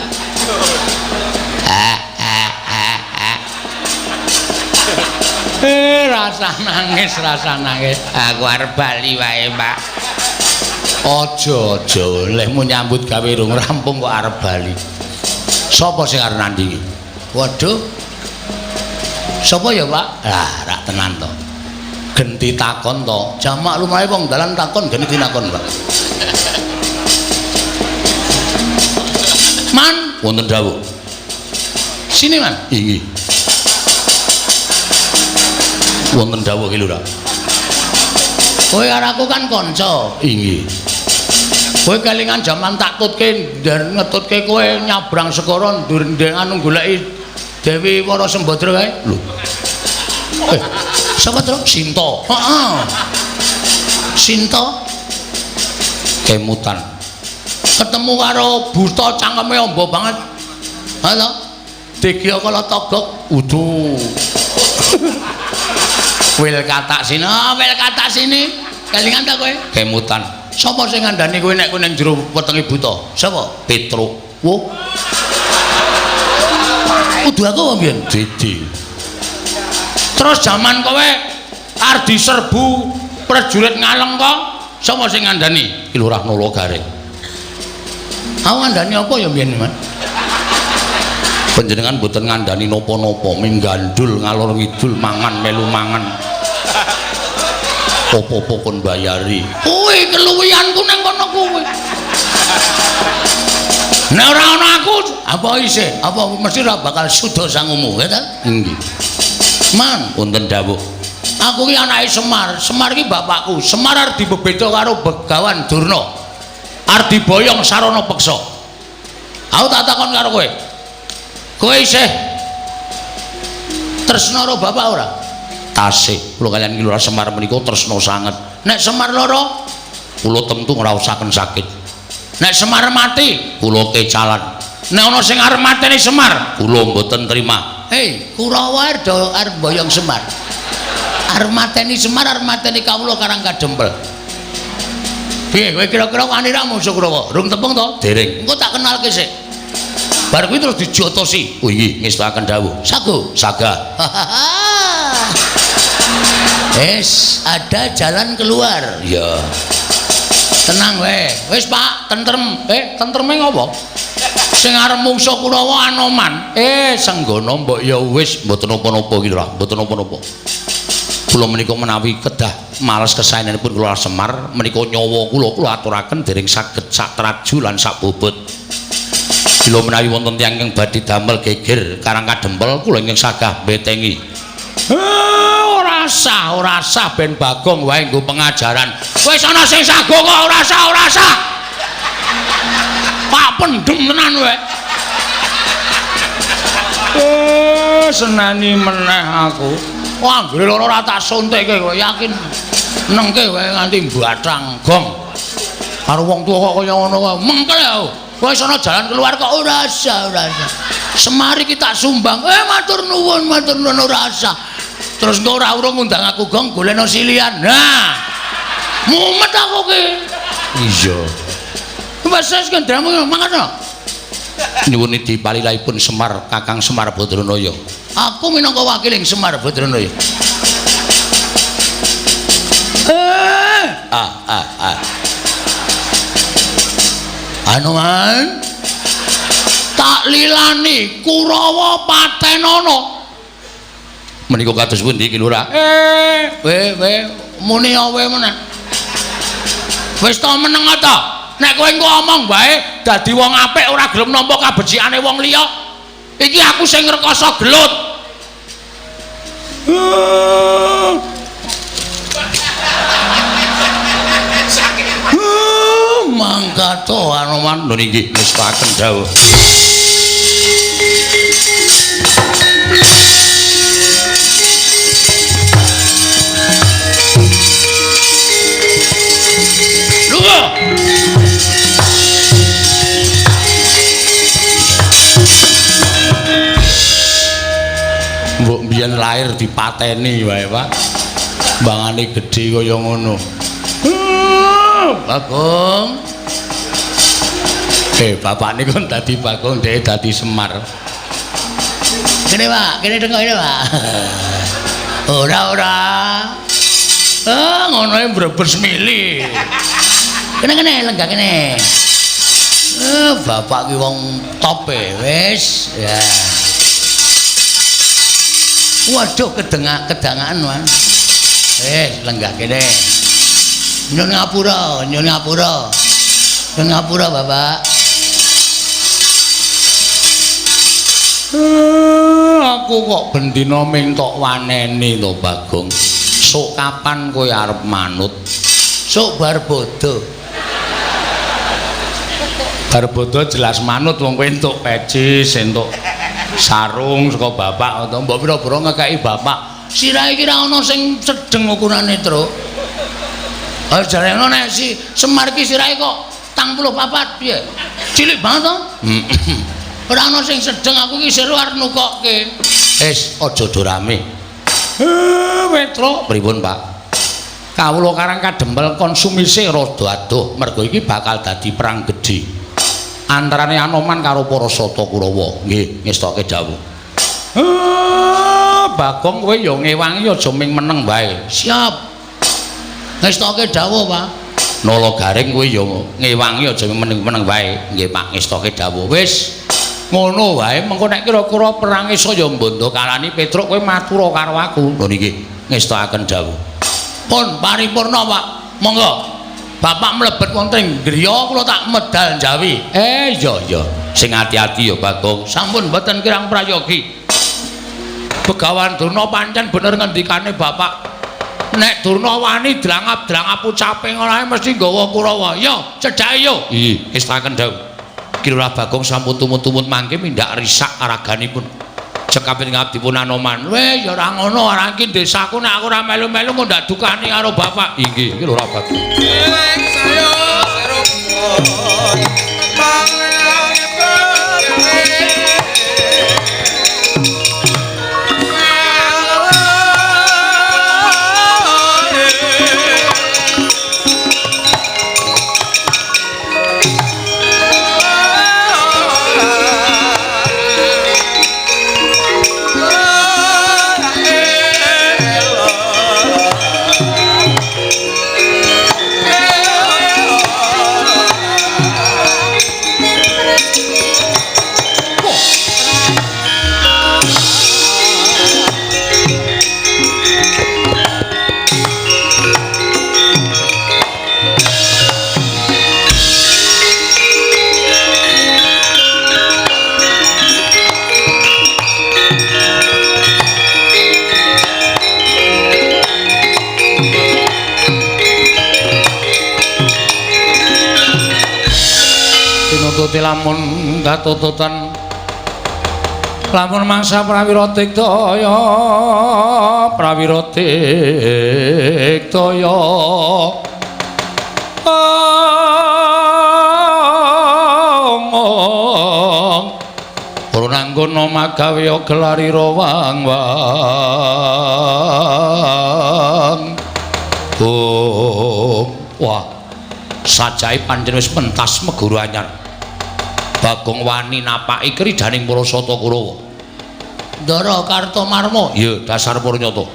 Rasa nangis, rasa nangis. Aku arep bali wae, Pak. Aja, aja, lehmu nyambut gawe rung rampung kok arep bali. Sapa sing arep nandingi? Waduh. Sapa ya, Pak? Lah, rak tenan to. Genti takon to. Jamak lumahe wong dalan takon genti tinakon, Pak. Man, wonten dawuh. Sini, Man. Inggih. Wonten dawuh ki Lurah. Kowe karo aku kan kanca. Inggih. Kowe kelingan jaman tak tutke ngetutke kowe nyabrang segara ndur anu goleki Dewi Wara Sembadra kae. Lho. Sapa Truk? Sinta. Heeh. Sinta kemutan. Ketemu karo buta cangkeme amba banget. Ha to? Digya kala togok udu. Wil katak sini, oh, wil katak sini. Kelingan ta kowe? Kemutan. Sapa sing ngandani kowe nek kowe ning jero wetenge buta? Sapa? Petruk. Wo. Kudu aku apa mbiyen? Didi. Terus jaman kowe arep diserbu prajurit ngaleng kok, sapa sing ngandani? Ki Lurah Nala Gareng. Aku ngandani apa ya mbiyen, Mas? Panjenengan mboten ngandani napa-napa, ming gandul ngalor ngidul mangan melu mangan. Apa-apa kon bayari. Kuwi keluwihanku nang kono kuwi. Nek ora ana aku, apa isih? Apa mesti ora bakal suda sangumu, ya ta? Nggih. Man, wonten dawuh. Aku ki anake Semar. Semar ki bapakku. Semar arep dibebeda karo Begawan Durna. Arep diboyong sarana peksa. Aku tak takon karo kowe. Kowe isih tresna karo bapak ora? Tasih. Kula kaliyan Ki Lurah Semar menika tresna sanget. Nek Semar lara, kula tentu ngraosaken sakit. Nek Semar mati, kula kecalan. Nek ana sing arep mateni Semar, kula mboten terima. Hei, Kurawa arep boyong Semar. Arep mateni Semar, arep mateni kawula Karang Kadempel. Piye kowe kira-kira wani ra mungsuh Kurawa? Rung tepung to? Dereng. Engko tak kenalke sik. Bar kuwi terus dijotosi. Oh inggih, ngestakaken dawuh. Sago, saga. Wis, ada jalan keluar. Iya. Tenang wae. Wis, Pak, tentrem. Tentreme ngopo? Sing arep mungsuh Kurawa Anoman. Senggono mbok ya wis mboten napa-napa iki lho, mboten napa-napa. Kula menika menawi kedah males kesaenanipun kula Semar menika nyawa kula kula aturaken dereng saged sak traju lan sak bobot. Kula menawi wonten tiyang ingkang badhe damel geger Karang Kadempel kula ingkang sagah mbetengi. Ora sah, ora sah ben Bagong wae nggo pengajaran. Wis ana sing sago kok ora sah, ora sah. Pak pendem tenan kowe. Senani meneh aku. Wah, anggere loro ora tak suntikke kowe yakin. Nengke wae nganti mbathang gong. Karo wong tuwa kok kaya ngono wae. Mengkel aku. Wis ana jalan keluar kok ora sah, ora sah. Semar iki tak sumbang. Matur nuwun, matur nuwun ora sah. Terus engko ora urung ngundang aku gong golekno silian. Nah. Mumet aku ki. Iya. Wis wis kendramu mangkat to. Nyuwun dipalilahipun Semar Kakang Semar Badranaya. Aku minangka wakiling Semar Badranaya. Anoman tak lilani Kurawa patenono. Menika kados pundi Ki Lurah? We muni awe meneh. Wis to meneng ta? Nek kowe engko omong wae dadi wong apik ora gelem nampa kabecikane wong liya. Iki aku sing ngrekoso gelut. Mangkat to Anoman. Lho nggih ngestaken dawuh. Mbok mbiyen lahir dipateni wae, Pak. Mbangane gedhe kaya ngono. Bagong. Bapakne kon dadi Bagong, dhek dadi Semar. Kene, Pak, kene tengok kene, Pak. Ora, ora. Ngono e brebes mili. Kene kene lenggah kene. Bapak ki wong top e, wis. Ya. Waduh, kedangaan, Wan. Lenggah kene. Nyun ngapura, nyun ngapura. Nyun ngapura, Bapak. Aku kok bendina ming tok waneni to, Bagong. Sok kapan kowe arep manut? Sok bar bodho. Bar bodho jelas manut wong kowe entuk pecis, entuk sarung saka bapak atau mbok pira-pira ngekeki bapak. Sirahe iki ra ana sing sedeng ukurane, Truk. Ha jarene nek si Semar iki sirahe kok 84 piye? Cilik banget to? Ora ana sing sedeng, aku iki seru arep nukokke. Wis aja do rame. Petruk, pripun, Pak? Kawula Karang Kadempel konsumise rada adoh mergo iki bakal dadi perang gedhe antarane Anoman karo para Sata Kurawa. Nggih, ngestoke dawuh. Bagong kowe ya ngewangi aja ming meneng wae. Siap. Ngestoke dawuh, Pak. Nala Garing kowe ya ngewangi aja meneng-meneng wae. Nggih, Pak, ngestoke dawuh. Wis ngono wae, mengko nek kira-kira perange saya mbondo kalani Petruk kowe matura karo aku. Lho niki ngestokaken dawuh. Pun paripurna, Pak. Monggo. Bapak mlebet wonten ing griya kula tak medal njawi. Iya iya. Sing ati-ati ya, Bagong. Sampun mboten kirang prayogi. Begawan Durna pancen bener ngendikane Bapak. Nek Durna wani drangap-drangap ucape ngono ae mesti nggawa Kurawa. Yo, cedhake yo. Iya, ngestaken dawuh. Ki Lurah Bagong sampun tumut-tumut mangke mindhak risak raganipun. Cekapit ngabdipun Anoman. Weh, ya ora ngono, ora iki desaku nek aku ora melu-melu kok ndak dukani karo bapak. Inggih, iki Lurah Bagong. Tinututi lamun katututan lamun mangsa prawira tiktaya prawira tiktaya ora nanggono magawe gelarira wang wang. Oh, wah, sajae pancen wis pentas meguru anyar. Bagong wani napaki kridaning para sata Kurawa. Ndara Kartomarma, ya dasar purnyata.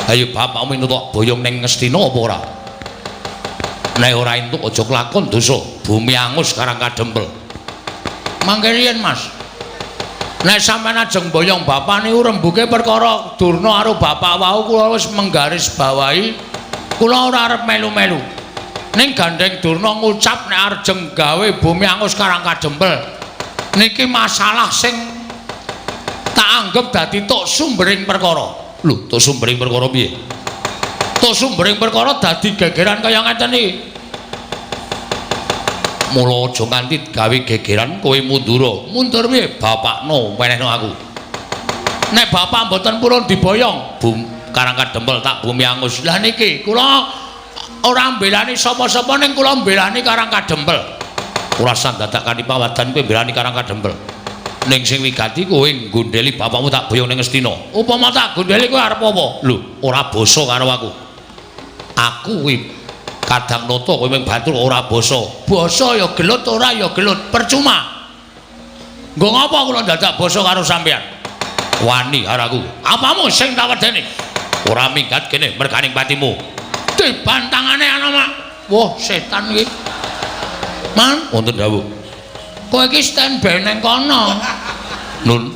Ayo bapakmu entuk boyong ning Ngastina apa ora? Nek ora entuk aja kelakon dosa, bumi angus karang kadempel. Mangke riyen, Mas. Nek sampeyan ajeng boyong bapak niku rembuke perkara Durna karo bapak wau kula wis menggaris bawahi kula ora arep melu-melu. Ning gandeng Durna ngucap nek arjeng gawe bumi angus karang kadempel. Niki masalah sing tak anggep dadi tok sumbering perkara. Lho, tok sumbering perkara piye? Tok sumbering perkara dadi gegeran kaya ngeten iki. Mula aja nganti gawe gegeran kowe mundura. Mundur piye? Bapakno wenehno aku. Nek bapak mboten purun diboyong, bum karang kadempel tak bumi angus. Lah niki kula ora mbelani sapa-sapa ning kula mbelani Karang Kadempel. Ora usah dadak kanthi pawadan kowe mbelani Karang Kadempel. Ning sing wigati kowe nggondheli bapakmu tak boyong ning Ngastina. Upama tak gondheli kowe arep apa? Lho, ora basa karo aku. Aku kuwi kadang nata kowe mung batur ora basa. Basa ya gelut ora ya gelut, percuma. Nggo ngapa kula dadak basa karo sampeyan? Wani karo aku. Apamu sing tak wedeni? Ora minggat kene merganing patimu. Dibantangane ana mak. Wah, setan iki. Man, wonten dawuh. Kowe iki standby nang kono. Nun,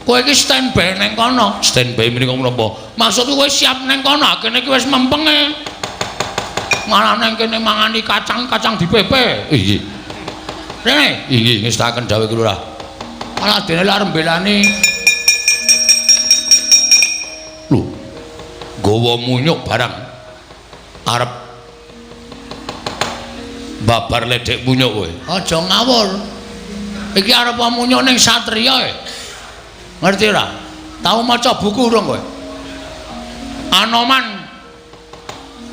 kowe iki standby nang kono. Standby menika menapa? Maksudku kowe siap nang kono, kene iki wis mempenge. Malah nang kene mangani kacang-kacang dipepe. Inggih. Rene, inggih ngestaken dawuh Lurah. Malah dene arep mbelani. Lho, nggawa munyuk barang. Arep babar ledek munyuk kowe. Aja ngawur. Iki arep munyuk ning satriya e. Ngerti ora? Tau maca buku urung kowe? Anoman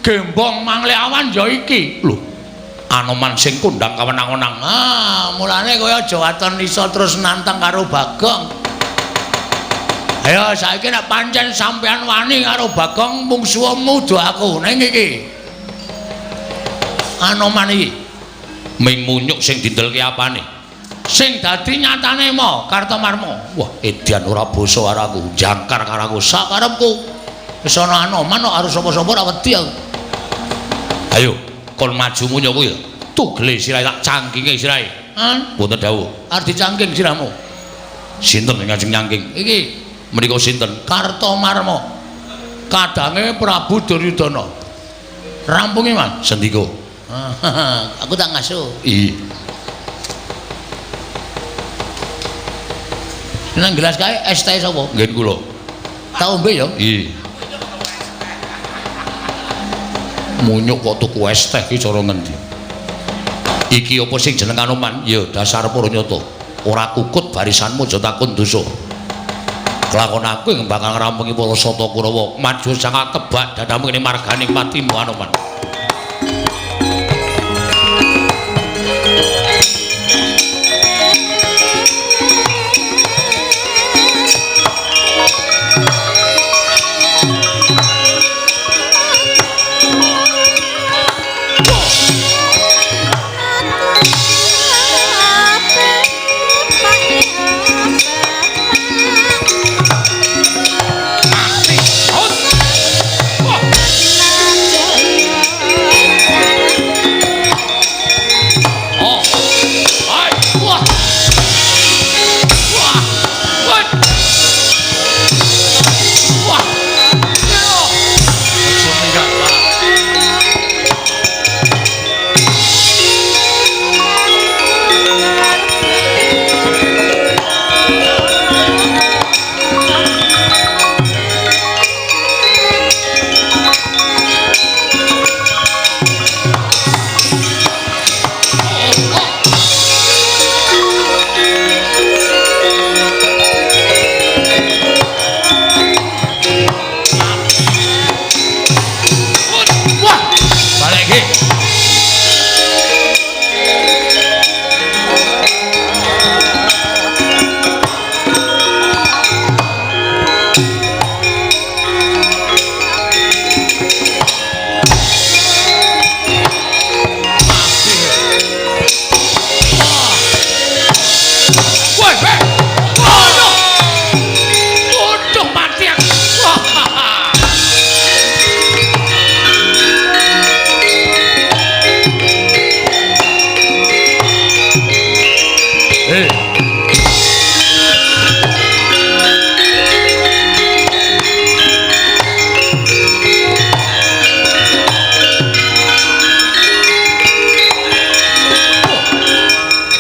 Gembong Mangleawan ya iki. Lho, Anoman sing kondang kawenang-wenang. Ah, mulane kowe aja waton iso terus nantang karo Bagong. Ayo saiki nek pancen sampean wani karo Bagong mungsuhmu do aku ning iki. Anoman iki ming munyuk sing dindelke apane? Sing dadi nyatane mo Kartomarma. Wah, edan ora basa karo aku, jangkar karo aku sakarepku. Wis ana Anoman kok arep sapa-sapa ora wedi aku. Ayo, kon maju munyuk kuwi. Tugele sirahe tak cangkinge sirahe. Hah? Wonten dawuh. Arep dicangking sirahmu. Sinten sing ngajeng nyangking? Iki menika sinten? Kartomarma. Kadange Prabu Duryudana. Rampungi, Mas. Sendika. Aku tak ngasuh. Iya. Nang gelas kae es teh sapa? Nggih kula. Tak ombe ya? Iya. Munyuk kok tuku es teh iki cara ngendi? Iki apa sing jeneng Anoman? Ya dasar para nyata. Ora kukut barisanmu aja takon dosa. Kelakon aku ing bakal ngrampungi para Sata Kurawa. Maju sangat tebak dadamu kene marganing patimu Anoman.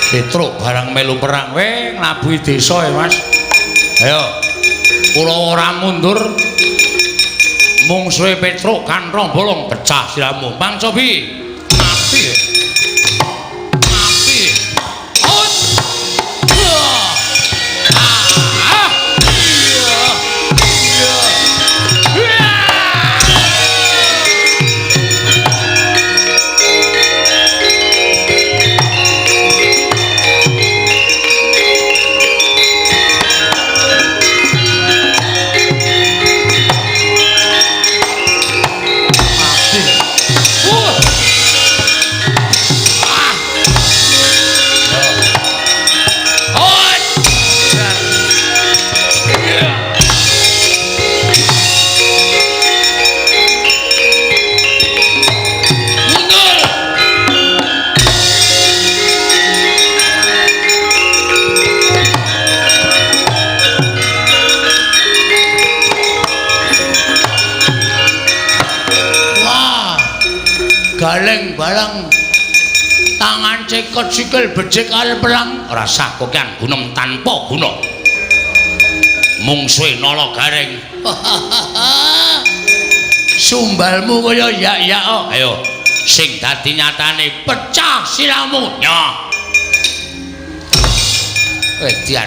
Petruk barang melu perang we nglabuhi desa ya Mas. Ayo. Kula ora mundur. Mungsuhe Petruk kanthong bolong pecah siramu. Mang cobi. Mati. Mati. Ut. Ah. Iya. Iya. Galeng barang tangan cekot sikil becik al pelang rasa kokean gunem tanpa guna mungsuhe Nala Gareng. Sumbalmu kaya yak-yak. Ayo sing dadi nyatane pecah siramu. Nyoh wedian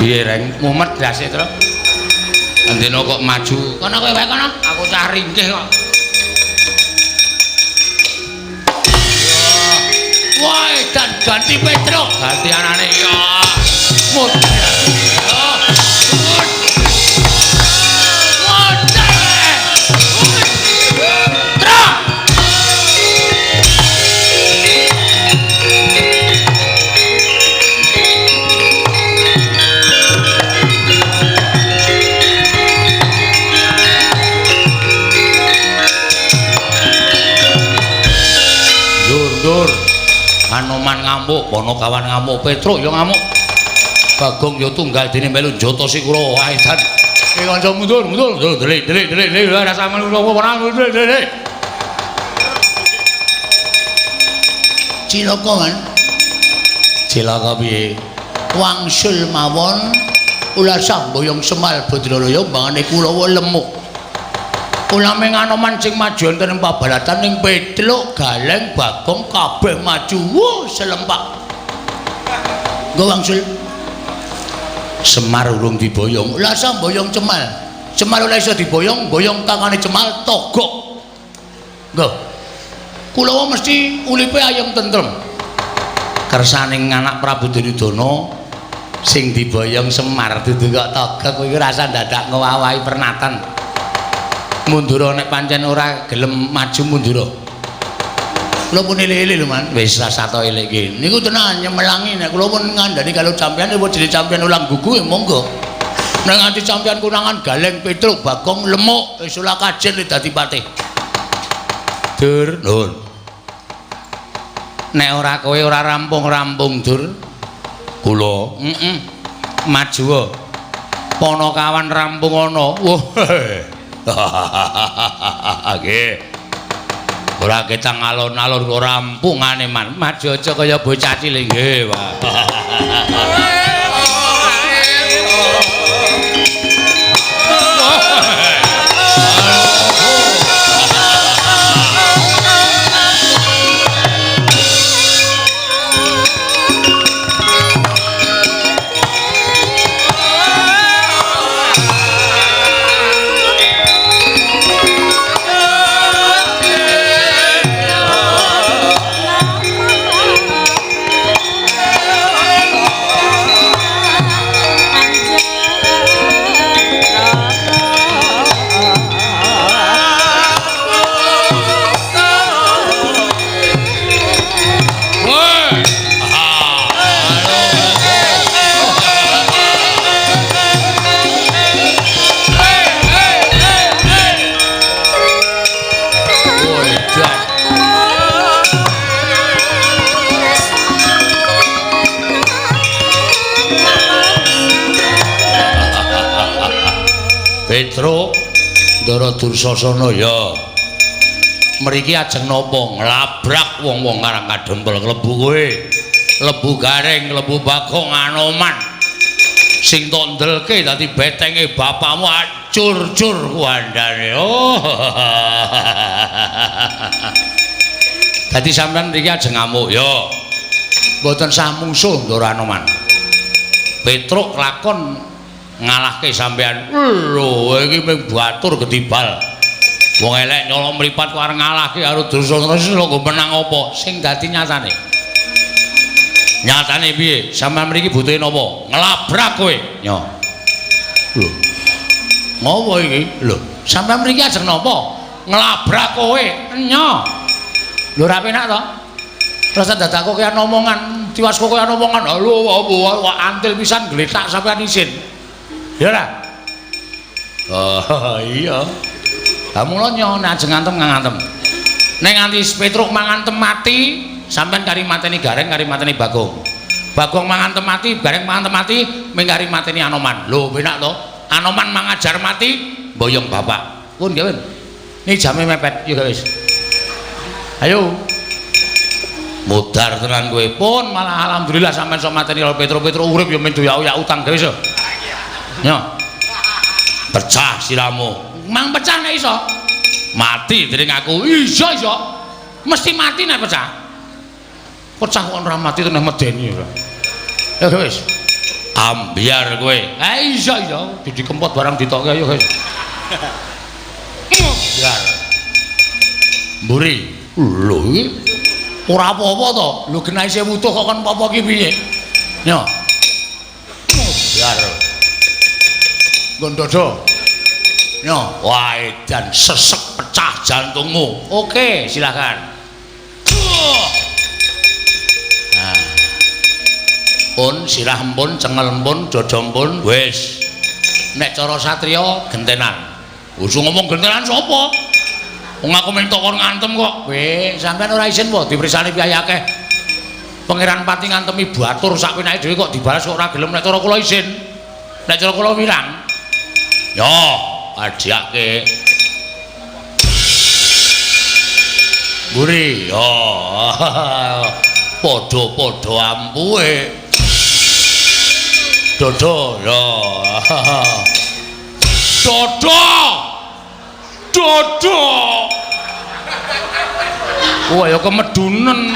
piye reng mumet ndase tru. Andena kok maju. Kono kowe wae kono, aku cah ringkih kok. Wah, dan ganti Petruk, ganti anane ya. Mut. Anoman ngamuk, Ponokawan ngamuk, Petruk ya ngamuk. Bagong ya tunggal dene melu njotosi Kurawa. Ae jan. Iki kanca mundur, mundur, mundur, delik, delik, delik, delik, ora sampe ora delik, delik. Cilaka kan? Cilaka piye? Wangsul mawon ulasah boyong Semal Badralaya mbangane Kurawa lemuk. Kula ming Anoman sing maju wonten ing pabalatan ning Petruk, Galeng, Bagong kabeh maju. Wuh, selempak. Nggo wangsul. Semar urung diboyong. Lah samboyong Cemal. Cemal ora iso diboyong, boyong tangane Cemal togok. Nggo. Kulawa mesti ulipe ayem tentrem. Kersaning anak Prabu Duryudana sing diboyong Semar dudu kok togok kuwi rasa dadak ngowahi pernatan. Mundura nek pancen ora gelem maju mundura. Kula pun elek-elek lho, Man. Wis rasa to elek iki. Niku tenan nyemelangi nek kula pun ngandani kalau sampeyan apa jenenge sampeyan ulang gugu ya monggo. Nek nganti sampeyan konangan Galeng, Petruk, Bagong, Lemuk wis ora kajen dadi patih. Dur, nuwun. Nek ora kowe ora rampung-rampung, Dur. Kula, heeh. Maju. Panakawan rampung ana. Wah. Nggih. Ora ketang alon-alon kok rampungane, Man. Maju aja kaya bocah cilik nggih, Pak. Petruk Ndara Dursasana ya. Mriki ajeng napa nglabrak wong-wong Karang Kadempel klebu kowe. Klebu Gareng, klebu Bagong, Anoman. Sing tok ndelke dadi betenge bapakmu acur-cur kuandane. Oh. Dadi sampean mriki ajeng ngamuk ya. Mboten sah mungsuh Ndara Anoman. Petruk lakon ngalahke sampean. Lho, iki mung batur gedibal. Wong elek nyolong mripat kok arep ngalahke karo Dursasana lho nggo menang apa? Sing dadi nyatane. Nyatane piye? Sampean mriki butuhe napa? Nglabrak kowe. Nyo. Lho. Ngopo iki? Lho, sampean mriki ajeng napa? Nglabrak kowe. Nyo. Lho ora penak to? Rasa dadak kok kaya omongan, tiwas kok kaya omongan. Lho, wah antil pisan gletak sampean isin. Ya ora? Oh iya. Lah mula nyo nek ajeng ngantem ngantem. Nek nganti Petruk mangantem mati, sampean kari mateni Gareng, kari mateni Bagong. Bagong mangantem mati, Gareng mangantem mati, ming kari mateni Anoman. Lho penak to? Anoman mangajar mati, boyong bapak. Pun gawe. Niki jame mepet, yo wis. Ayo. Modar tenan kowe. Pun malah alhamdulillah sampean sok mateni karo Petruk. Petruk urip yo men doyak-oyak utang gawe wis. Nyo. Pecah siramu. Mang pecah nek iso. Mati dening aku. Iso iso. Mesti mati nek pecah. Pecah kok ora mati teneh medeni ora. Ya wis. Ambyar kowe. Eh iso iso. Didi kempot barang ditokke ayo guys. Ambyar. Mburi. Lho iki ora apa-apa to. Lho genah isih wutuh kok kon apa-apa ki piye? Nyo. Ambyar. Nggon dodo. Nyo, wah edan sesek pecah jantungmu. Oke, silakan. Nah. Pun sirah empun, cengel empun, dodo empun, wis. Nek cara satriya gentenan. Usung ngomong gentenan sapa? Wong aku minta kon ngantem kok. Weh, sampean ora isin po dipersani piyai akeh. Pangeran Pati ngantemi batur sak penake dhewe kok dibalas kok ora gelem. Nek cara kula isin. Nek cara kula wirang. Yo, adhiake. Mburi, yo. Padha-padha ampuhe. Dodo, yo. Dodo. Dodo. Wah, ya kemedunen.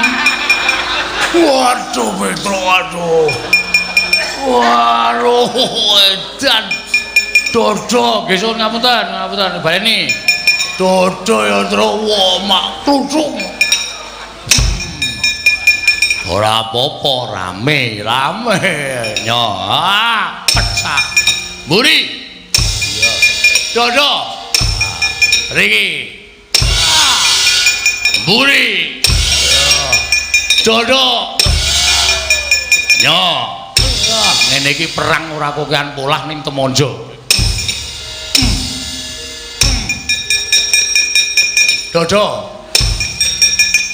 Waduh, Petro, waduh. Waduh, edan. Dodo, nggih suwun ngapunten, ngapunten baleni. Dodo ya, Tru, wah, mak kluthuk. Ora apa-apa, rame, rame. Nyo, ah, pecah. Mburi. Iya. Dodo. Riki. Mburi. Dodo. Nyo. Ngene iki perang ora kokean polah ning Temonjo. Dodo.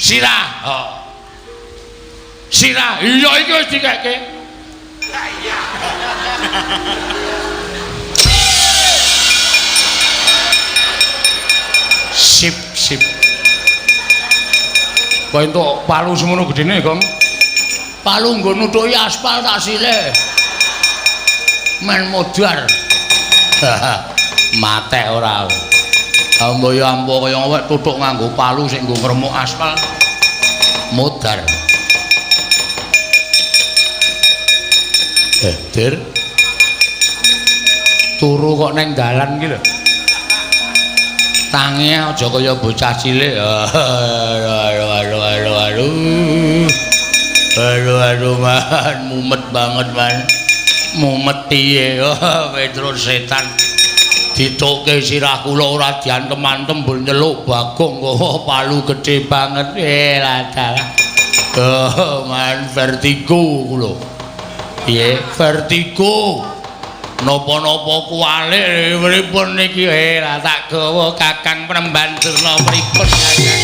Sirah. Oh. Sirah. Iya iki wis dikeke. Iya. Sip, sip. Kok entuk palu semono gedene, Gong? Palu nggo nutuki aspal tak silih. Men modar. Matek ora. Ambo ya ambo kaya awake tutuk nganggo palu sing nggo ngremuk aspal. Modar. Dir. Turu kok neng dalan iki lho. Tangi aja kaya bocah cilik. Aduh aduh aduh aduh. Aduh aduh man, mumet banget man. Mumet piye? Petro setan. Ditokke sirah kula ora diantem-antem mbur nyeluk Bagong kok palu gedhe banget. Lah dalah. Oh man, vertigo kula. Piye? Vertigo. Napa-napa kuwalik pripun niki? Lah tak gawa Kakang Penemban Durna pripun Kakang?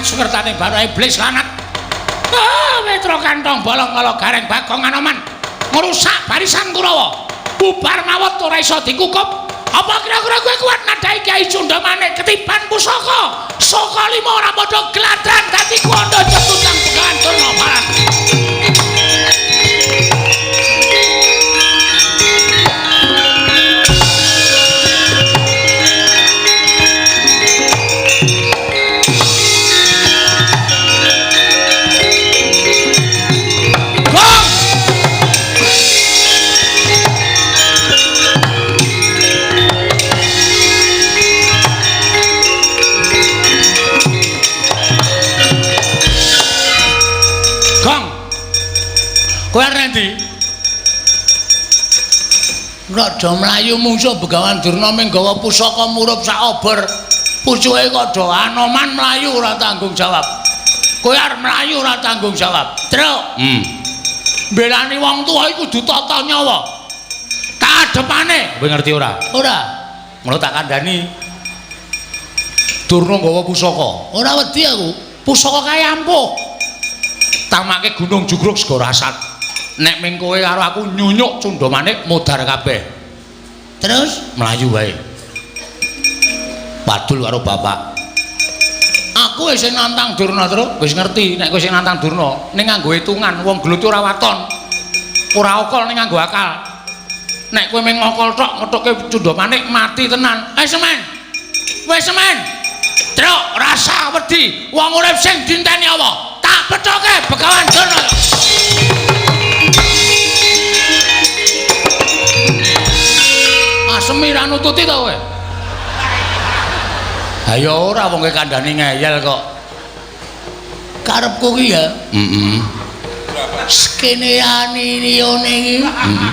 Sukertane baru iblis lanat. Ah, Petro kantong bolong kala Gareng Bagong Anoman ngrusak barisan Kurawa. Bubar mawut ora iso dikukup. Apa kira-kira kowe kuat nadhahi Kyai Cundamane ketiban pusaka? Saka lima ora padha gladran dadi kuwanda cetutang Begawan Durna Baran. Kowe arep endi? Nek do mlayu mungsuh Begawan Durna ming gawa pusaka murup sak obor. Pucuke kok do Anoman mlayu ora tanggung jawab. Kowe arep mlayu ora tanggung jawab. Truk. Mbelani wong tuwa iku kudu tata nyawa. Kadepane. Kowe ngerti ora? Ora. Ngono tak kandhani. Durna gawa pusaka. Ora wedi aku. Pusaka kae ampuh. Tamake Gunung Jugruk Segara Asat. Nek ming kowe karo aku nyunyuk Cundamane modar kabeh. Terus mlayu wae. Padul karo bapak. Aku wis sing nantang Durna, Truk. Wis ngerti nek kowe sing nantang Durna, ning nganggo hitungan wong gelut ora waton. Ora okol ning nganggo akal. Nek kowe ming ngokol tok ngethuke Cundamane mati tenan. Eh semen. Wis semen. Truk rasa wedi wong urip sing dinteni apa? Tak pethoke Begawan Durna. Asemi ra nututi to kowe? Ha ya ora wong kowe kandhani ngeyel kok. Karepku ki ya. Heeh. Skeneane liyane iki. Heeh.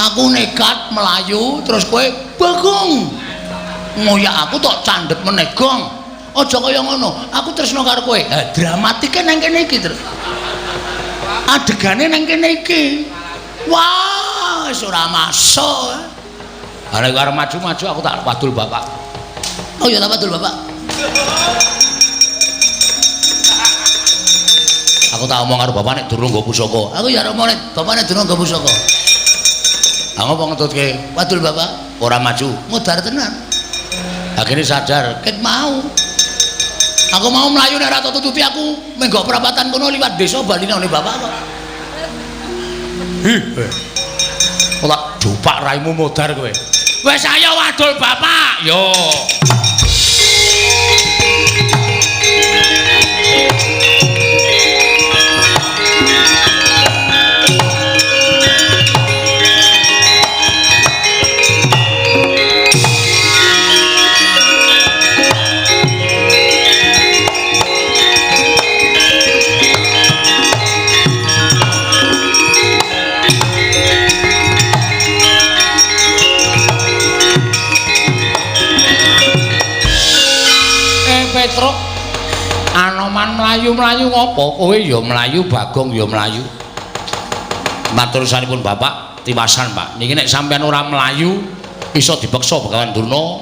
Aku nekat melayu terus kowe Bagong. Ngoyak aku tok candhet meneh gong. Aja kaya ngono. Aku tresno karo kowe. Ha dramatike nang kene iki, Truk. Adegane nang kene iki. Wah, wis ora masuk. Ha nek arep maju-maju aku tak wadul bapak. Oh ya tak wadul bapak. Aku tak omong karo bapak nek durung nggo pusaka. Aku ya arep omong nek bapak nek durung nggo pusaka. Ha ngopo ngetutke? Wadul bapak, ora maju, modar tenan. Akhirnya sadar, ket mau. Aku mau mlayu nek ora tututi aku menggok perapatan kono liwat desa bali nang bapak kok. Hi. Ora dupak raimu modar kowe. Wis ayo wadul bapak. Yo. Petruk Anoman mlayu-mlayu ngopo? Kowe ya mlayu, Bagong ya mlayu. Matur sanipun Bapak, tiwasan Pak. Niki nek sampean ora mlayu iso dipeksa Begawan Durna,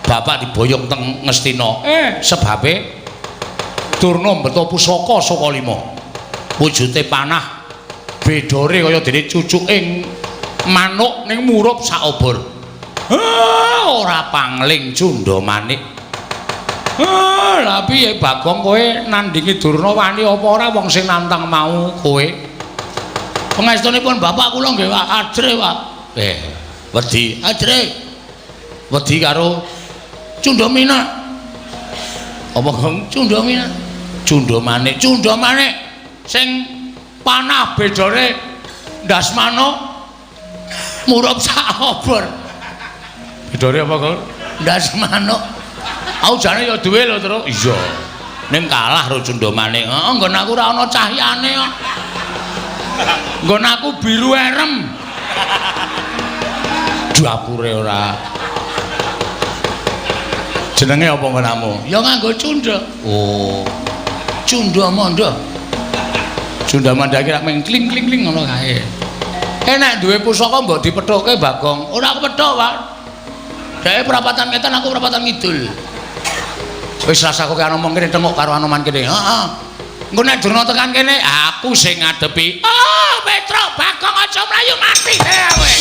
Bapak diboyong teng Ngastina. Sebabe Durna mbeto pusaka saka lima. Wujude panah bedore kaya dene cucuking manuk ning murup sak obor. Ora pangling cundha manik. Lah piye Bagong kowe nandingi Durna wani apa ora wong sing nantang mau kowe? Pangestunipun bapak kula nggih Pak, ajre Pak. Wedi ajre. Wedi karo Cundha Minak. Apa Gong? Cundha Minak. Cundha Manik, Cundha Manik sing panah bedore ndas manuk murup sak obor. Bedore apa Gong? Ndas manuk. Aku jane ya duwe lho, Truk. Iya. Ning kalah karo Cundha Manik. Heeh, nggon aku ora ana cahyane kok. Nggon aku biru erem. Dapure ora. Jenenge apa nggonamu? Ya nganggo cundha. Oh. Cundha Mandha. Cundha Mandha iki rak mung kling-kling-kling ngono kae. Nek duwe pusaka mbok dipethuke Bagong. Ora kepethuk, Pak. Dheke perapatan ngetan aku perapatan ngidul. Wis rasa kowe ngomong kene tengok karo Anoman kene. Heeh. Engko nek Durna tekan kene, aku sing ngadepi. Ah, Petruk Bagong aja mlayu mati kowe.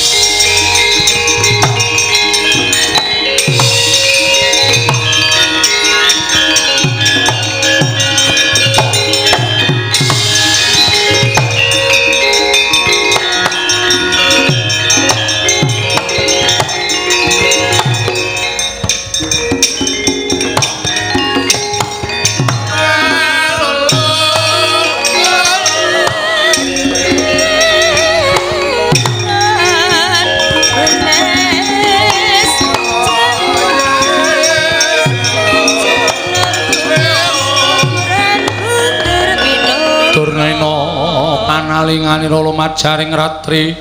Panalinganira lumajaring ratri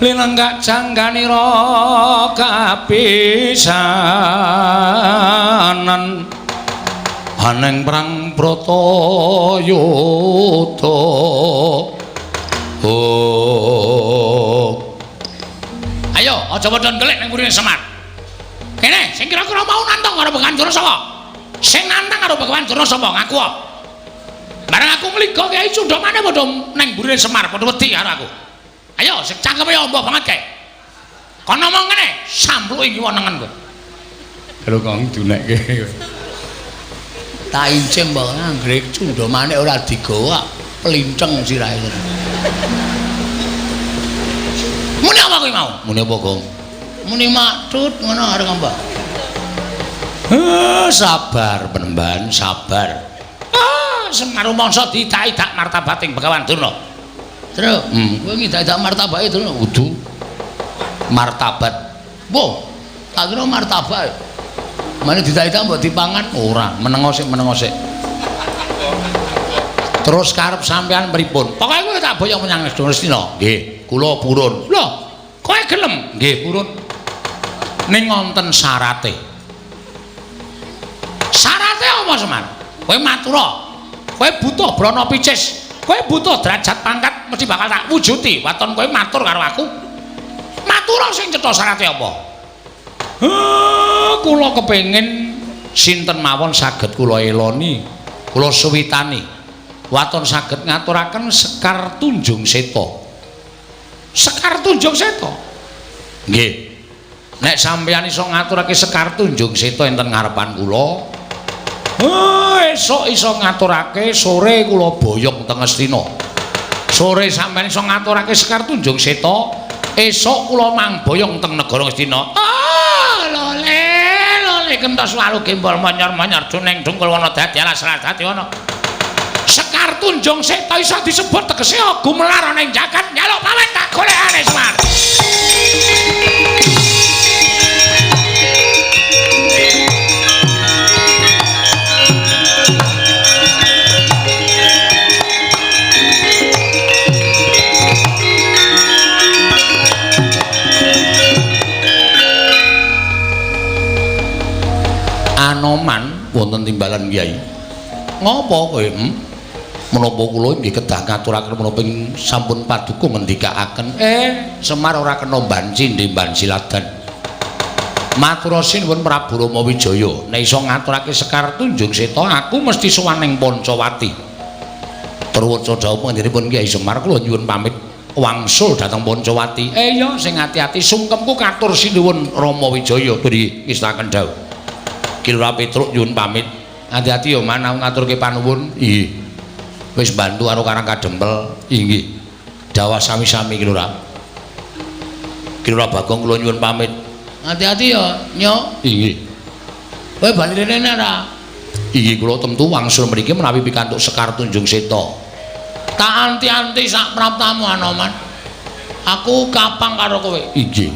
linenggak jangganira kapisanan aneng perang Bratayuda. Oh. Ayo aja padha ndelik ning mburine Semar. Kene sing kira-kira mau nantang karo Begawan Durna sapa? Sing nantang karo Begawan Durna sapa? Ngaku. Bareng aku ngliga Kyai Cundha maneh padha nang mburine Semar padha wedi karo aku. Ayo sing cangkeme ya ombo banget kae. Kon ngomong ngene, sampluke ngiwa nengen kowe. Lho kok dunekke. Tak incim wae anggere Cundha Manik ora digawa plinceng sirahe. Muni apa kowe mau? Muni apa, Gong? Muni maktut ngono arep ngomong. Sabar penemban, sabar. Semar rumangsa diidak-idak martabating Begawan Durna. Truk, kowe ngidak-idak martabake Durna kudu martabat. Wo, tak kira martabak. Mane diidak-idak mbok dipangan ora, menengo sik, menengo sik. Terus karep sampean pripun? Pokoke kowe tak boyong menyang Ngastina. Nggih, kula purun. Lho, kowe gelem? Nggih, purun. Ning wonten syarate. Syarate apa, Semar? Kowe matura. Kowe butuh brana picis, kowe butuh derajat pangkat mesti bakal tak wujuti. Waton kowe matur karo aku. Matura sing cetha syarate apa? Kula kepengin sinten mawon saged kula eloni, kula suwitani. Waton saged ngaturaken Sekar Tunjung Seta. Sekar Tunjung Seta? Nggih. Nek sampeyan iso ngaturake Sekar Tunjung Seta enten ngarepan kula, esuk iso ngaturake, sore kula boyong teng Ngastina. Sore sampeyan iso ngaturake Sekar Tunjung Seta, esuk kula mangboyong teng negara Ngastina. Ah, lole, lole kentos walu gembol monyor-monyor juneng dungkul wana dadi alas dadi ana. Sekar Tunjung Seta iso disebut tegese gumelar ana ing jagat njaluk pamit tak golekane Semar. Anoman wonten timbalan Kyai. Ngopo kowe? Menapa kula nggih kedah ngaturaken menapa sampun paduka ngendikaaken. Semar ora kena banci ndimban siladan. Matur sinuwun Prabu Rama Wijaya, nek iso ngaturake Sekar Tunjung Seta, aku mesti sowan ning Pancawati. Truwaca dawuh panjenenganipun Kyai Semar, kula nyuwun pamit wangsul dhateng Pancawati. Iya, sing ati-ati sungkemku katur sinuwun Rama Wijaya. Nggih, ngestaken dawuh. Ki Lurah Petruk nyuwun pamit. Ati-ati ya man, aku ngaturke panuwun. Nggih. Wis bantu karo Karang Kadempel. Inggih. Dawah sami-sami Ki Lurah. Ki Lurah Bagong kula nyuwun pamit. Ati-ati ya, Nyok. Inggih. Kowe bali rene ora? Inggih, kula temtu wangsul mriki menawi pikantuk Sekar Tunjung Seta. Tak anti-anti sak praptamu Anoman. Aku kapang karo kowe. Inggih.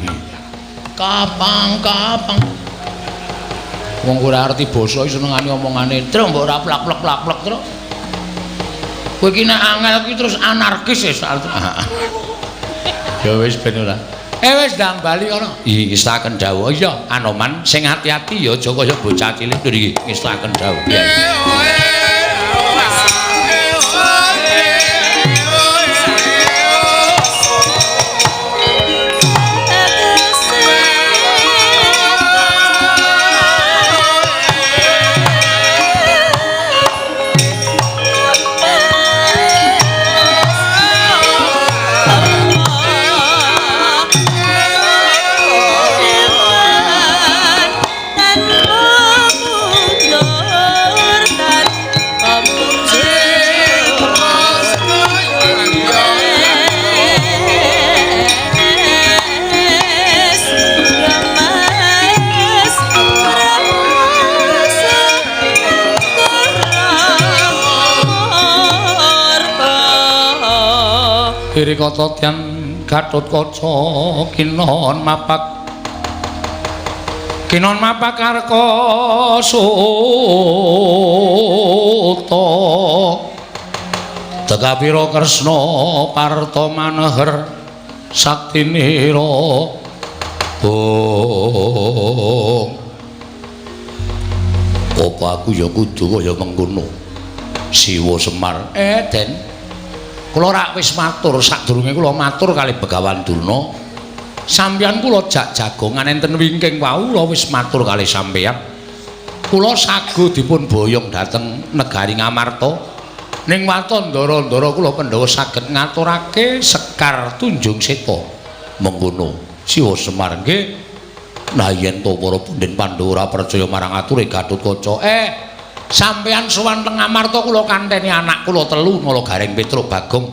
Kapang-kapang. Wong ora arti basa iki senengane omongane. Truk mbok ora plak-plak-plak truk. Kowe iki nek angel iki terus anarkis wis. Ya wis ben ora. Wis ndang bali kono. Iki ngestaken dawuh. Iya, Anoman sing ati-ati ya aja kaya bocah cilik iki ngestaken dawuh. Iri kata tiang Gatotkaca kinon mapak kinon mapak arka suta Tegapira Kresna parta maneher saktinira bong. Apa aku ya kudu kaya mengkono Siwa Semar. Den, kula rak wis matur sadurunge kula matur kali Begawan Durna. Sampeyan kula jak jagongan enten wingking wau kula wis matur kali sampeyan. Kula sago dipun boyong dhateng negari Ngamarta. Ning waton ndara-ndara kula Pandhawa saged ngaturake Sekar Tunjung Seta. Mengkono Siwa Semar nggih. Nah yen to para punden Pandhawa ora percaya marang ature Gatotkaca. Sampeyan sowan teng Ngamarta kula kanteni anak kula telu Nala Gareng Petruk Bagong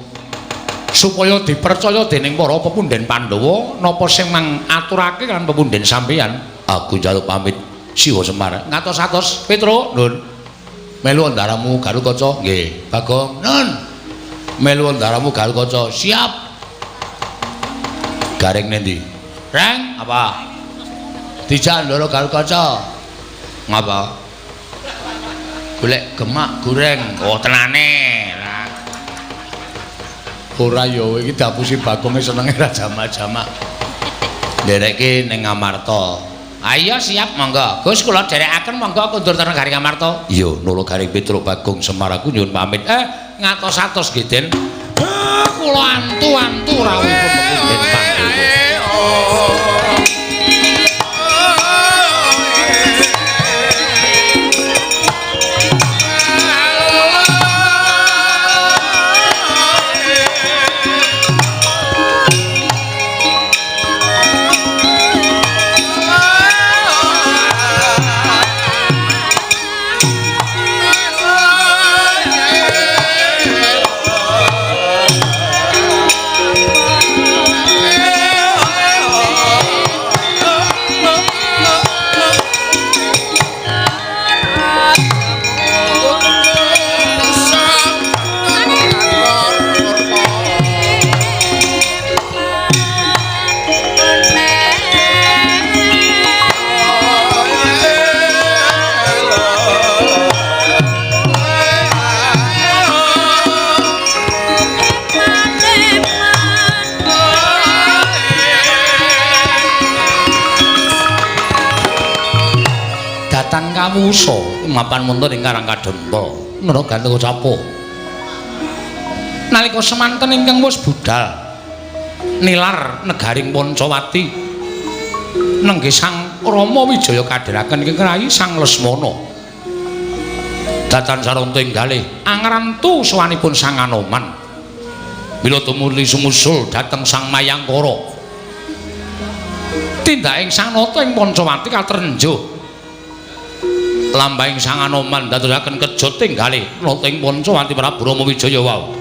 supaya dipercaya dening para pepunden Pandhawa napa sing mangaturake kan pepunden sampeyan. Aku njaluk pamit Siwa Semar. Ngatos-atos Petruk, Nun. Melu ndaramu Gatotkaca. Nggih, Bagong. Nun. Melu ndaramu Gatotkaca. Siap. Gareng nendi? Reng, apa? Dijak ndara Gatotkaca. Ngapa? Golek gemak goreng. Oh tenane. Ora ya iki diapusi Bagonge senenge ra jamak-jamak. Ndereke ning Ngamarta. Ayo siap monggo. Gus kula dherekaken monggo kundur teng negari Ngamarta. Iya, Nala Gareng Petruk Bagong Semar aku nyuwun pamit. Ngatos-atos nggih, Den. Kula antu-antu rawuhipun pepunden Pandhawa. kawusa mapan wonten ing Karang Kadempel Nara Gatotkaca. Nalika semanten ingkang wis budal nilar negaring Pancawati nenggih Sang Rama Wijaya kadheraken ing rayi Sang Lesmana. Datan saranta inggalih angrantu sowanipun Sang Anoman. Mila tumuli sumusul dhateng Sang Mayangkara. Tindaking Sang Nata ing Pancawati katrenjuh. Lambahing Sang Anoman dadosaken kejo tinggalih nata ing Pancawati Prabu Rama Wijaya wau.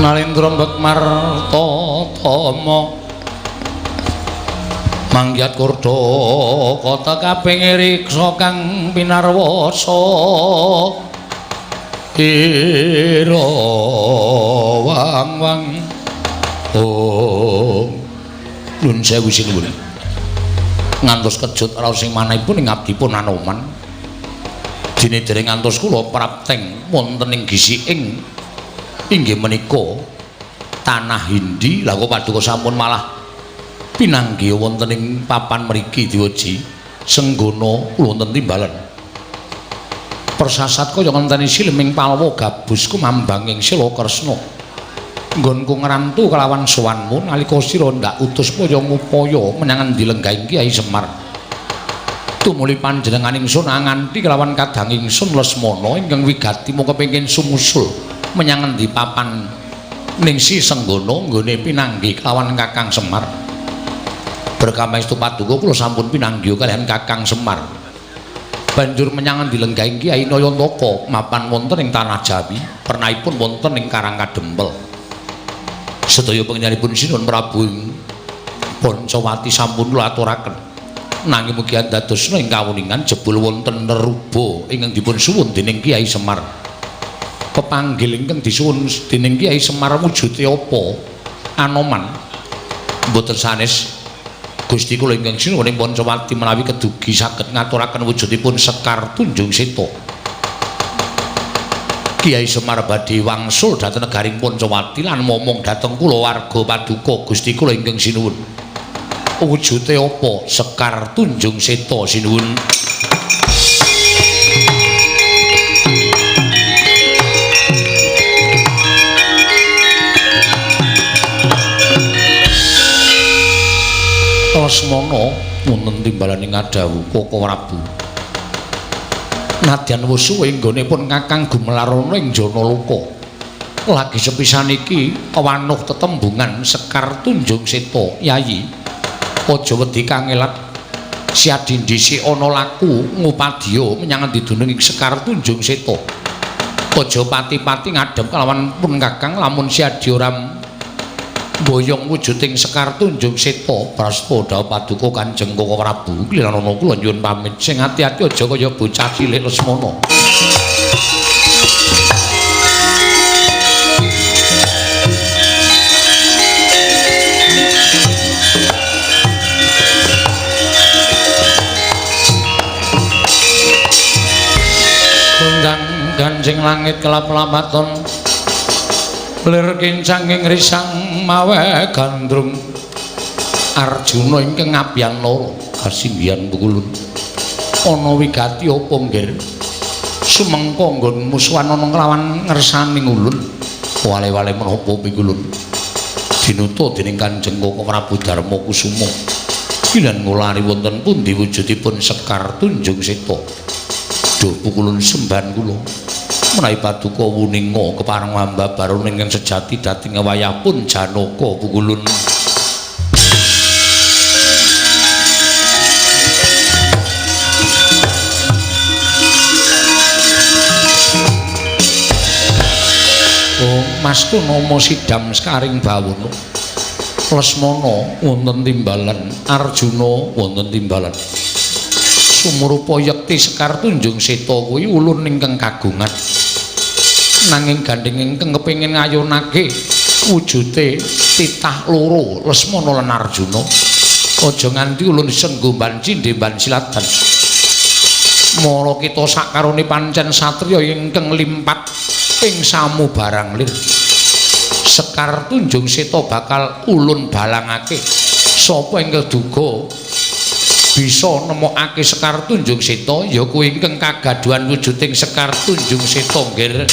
Nalendra Bekmarta Tama manggiat kurda kota kaping riksa kang pinarwasa ira wang wang. Oh, nuwun sewu sinuwun. Ngantos kejut raos ing manahipun ing abdipun Anoman. Dene dereng ngantos kula prapteng wonten ing gisiking inggih menika tanah Hindi. Lha kok paduka sampun malah pinanggih wonten ing papan mriki diweji senggana wonten timbalan. Persasat kaya ngenteni sileming palwa gabus kumambang ing Sila Kresna. Nggonku ngrantu kelawan sowanmu nalika sira ndak utus paya ngupaya menyang endi lenggahing Kyai Semar. Tumuli panjenengan ingsun anganti kelawan kadang ingsun Lesmana ingkang wigati mung kepengin sumusul menyang endi papan ningsi senggana nggone pinanggih kelawan Kakang Semar. Berkamaestu paduka kula sampun pinanggih kaliyan Kakang Semar. Banjur menyang endi lenggahing Kyai Nayantaka mapan wonten ing tanah Jawi, pernahipun wonten ing Karang Kadempel. Sedaya panjenenganipun Sinuwun Prabu Pancawati sampun kula aturaken. Nanging mugi andadosna ing kawuningan jebul wonten neruba ingkang dipun suwun dening Kyai Semar. Pepanggil ingkang disuwun dening Kyai Semar wujude apa? Anoman. Mboten sanes Gusti kula ingkang sinuwun ing Pancawati menawi kedugi saged ngaturaken wujudipun Sekar Tunjung Seta. Kyai Semar badhe wangsul dhateng negaring Pancawati lan momong dhateng kulawarga paduka Gusti kula ingkang sinuwun. Wujude apa? Sekar Tunjung Seta sinuwun. Lesmana wonten timbalane ngadhawuh Koko Prabu. Nadyan wis suwe nggonipun Kakang gumelarana ing Janaloka. Lagi sepisan iki wanuh tetembungan Sekar Tunjung Seta, Yayi. Aja wedi kangelat siadhi dhisik ana laku ngupadya menyang endi dunung ing Sekar Tunjung Seta. Aja pati-pati ngadhep kelawan pun Kakang lamun siadhi ora boyong wujuding Sekar Tunjung Seta. Prasta dhawuh paduka Kanjeng Koko Prabu, kliranana kula nyuwun pamit. Sing ati-ati aja kaya bocah cilik Lesmana. Kondang Kanjeng Manjing langit kelap-lapaton lir kincang ing risang mawe gandrung. Arjuna ingkang ngabyan loro kasinggihan pukulun. Ana wigati apa nggir? Sumengko nggon musuhan ana nglawan ngersani ulun. Wale-wale menapa pikulun? Dinuta dening Kanjeng Koko Prabu Darma Kusuma. Kilan ngulari wonten pundi wujudipun Sekar Tunjung Seta. Duh pukulun sembahan kula. Menawi paduka wuninga kepareng ambabar ingkang sejati dhateng wayah pun Janaka pukulun. Mas Tunama sidam sekaring bawana. Lesmana wonten timbalan, Arjuna wonten timbalan. Sumurupa yekti Sekar Tunjung Seta kuwi ulun ingkang kagungan. Nanging gandheng ingkang kepengin ngayunake wujute titah loro Lesmana lan Arjuna. Aja nganti ulun senggo banci ndemban silatan. Mara kita sakarone pancen satriya ingkang limpat ing samubarang lir. Sekar Tunjung Seta bakal ulun balangake. Sapa ingkang duga bisa nemokake Sekar Tunjung Seta ya kuwi ingkang kagaduhan wujuding Sekar Tunjung Seta nggir.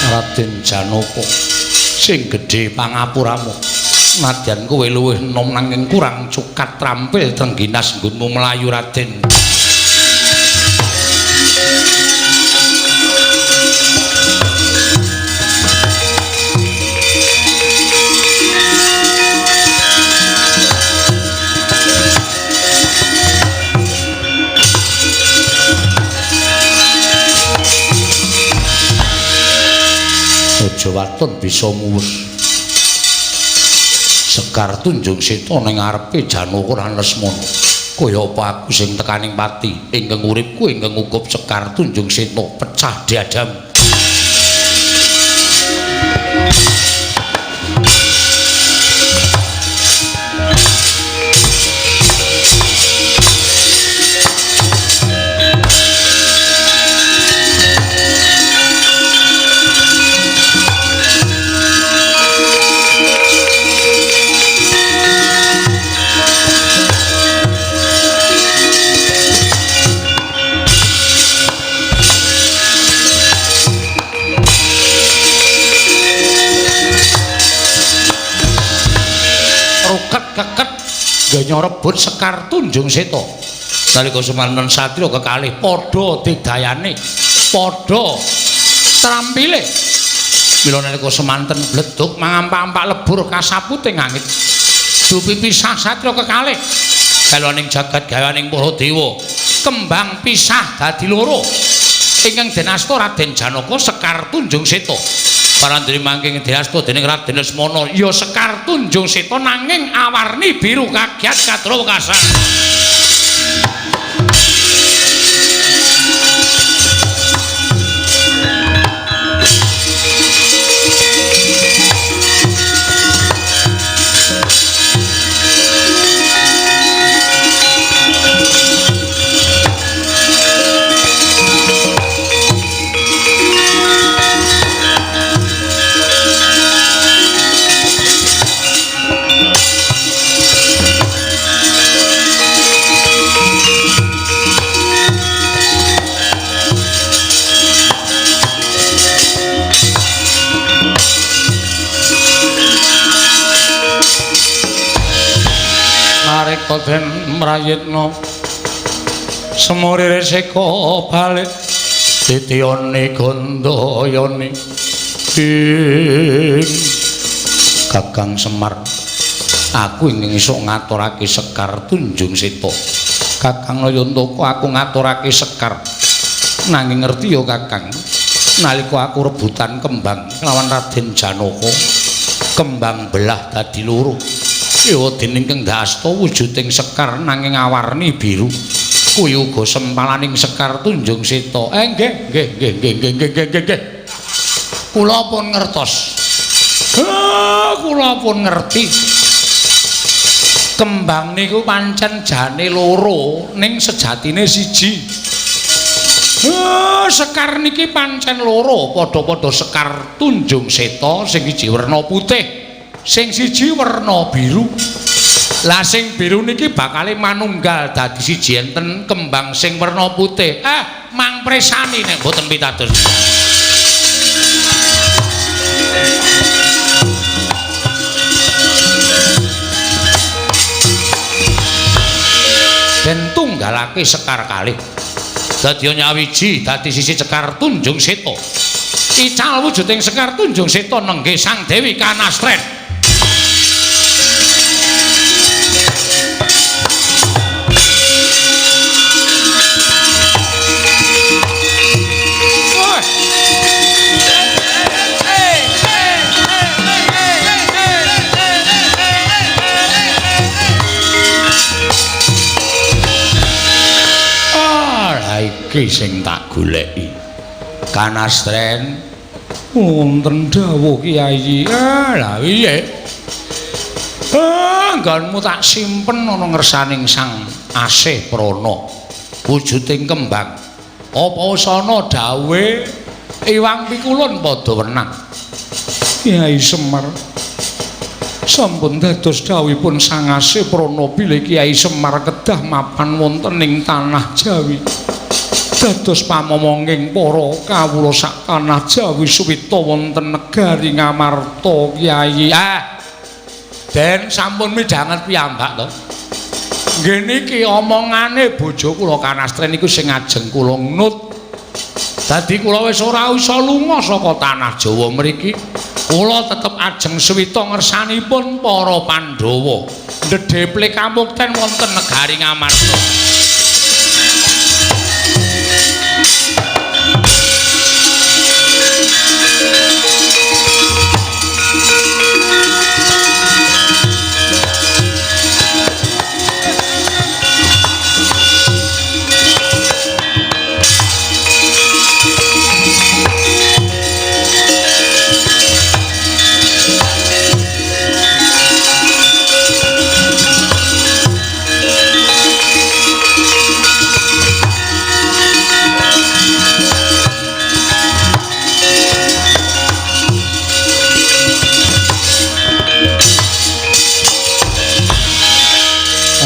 Raden Janaka sing gedhe pangapuramu, nadyan kowe luwih enom nanging kurang cukat trampil trengginas nggonmu mlayu Raden. Aja waton bisa muwus. Sekar Tunjung Seta ning ngarepe Janaka lan Lesmana. Kaya apa aku sing tekaning pati ingkang uripku ingkang ngukup Sekar Tunjung Seta pecah diadam. Keket ganya rebut Sekar Tunjung Seta. Nalika semanten satriya kekalih padha didayane, padha trampile. Mila nalika semanten bledug mangampak-ampak lebur kasaputing angit. Dupi pisah satriya kekalih. Galoning jagat gawaning para dewa, kembang pisah dadi loro. Ingkang den asta Raden Janaka Sekar Tunjung Seta. Parandene mangking diasta dening Raden Lesmana ya Sekar Tunjung Seta nanging awarni biru kagiat kadra wekasan. Narika den mrayitna Semurire seka balik titiyane gandayane ing Kakang Semar. Aku ingin esuk ngaturake Sekar Tunjung Seta. Kakang Nayantaka, aku ngaturake Sekar. Nanging ngerti ya Kakang, nalika aku rebutan kembang lawan Raden Janaka, kembang belah dadi loro. Ya dening kang asta wujuding Sekar nanging awarni biru. Kuwi uga sempalaning Sekar Tunjung Seta. Nggih, nggih, nggih, nggih, nggih, nggih, nggih, nggih. Kula pun ngertos. Kula pun ngerti. Kembang niku pancen jane loro ning sejatine siji. Sekar niki pancen loro, padha-padha Sekar Tunjung Seta, sing siji werna putih, sing siji werna biru. Lah sing biru niki bakale manunggal dadi siji enten kembang sing werna putih. Mang presani nek mboten pitados. Den tunggalake Sekar kalih. Dadi nyawiji dadi sisi Sekar Tunjung Seta. Ical wujuding Sekar Tunjung Seta nenggih Sang Dewi Kanastren. Iki sing tak goleki. Kanastren, wonten dawuh Kyai. Lah piye? Nggonmu tak simpen ana ngersaning Sang Asih Prana. Wujuding kembang. Apa usana dawuhe Iwang Pikulun padha wenang. Kyai Semar, sampun dados dawuhipun Sang Asih Prana bilih Kyai Semar kedah mapan wonten ing tanah Jawi. Dados pamomonging para kawula sak tanah Jawi suwita wonten negari Ngamarta Kyai. Den sampun midhanget piyambak to. Nggih niki omongane bojo kula Kanastren niku sing ajeng kula nut. Dadi kula wis ora iso lunga saka tanah Jawa mriki. Kula tetep ajeng suwita ngersanipun para Pandhawa. Ndedheple kamukten wonten negari Ngamarta.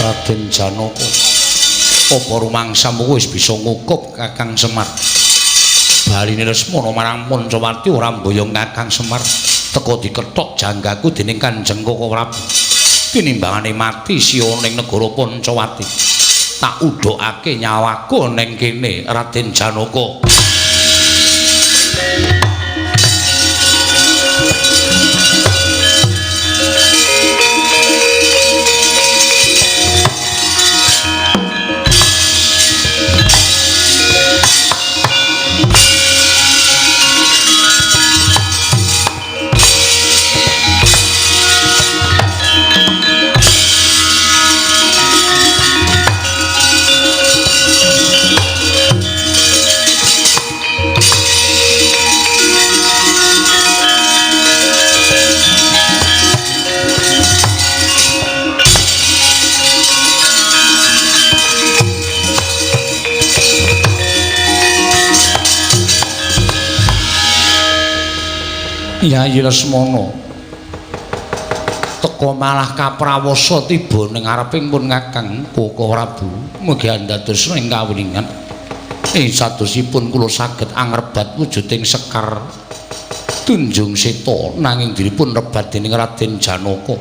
Raden Janaka, apa rumangsamu wis bisa ngukup Kakang Semar? Baline Lesmana marang Pancawati ora mboyong Kakang Semar, teka dikethok janggaku dening Kanjeng Koko Prabu. Tinimbangane mati siya ning negara Pancawati. Tak udhokake nyawaku ning kene Raden Janaka. Yayi Lesmana teka malah kaprawasa tiba ning ngareping pun Kakang Koko Prabu. Mugi andados ing kawuningan ing sadosipun kula saged angrebat wujuding Sekar Tunjung Seta nanging dipun rebat dening Raden Janaka.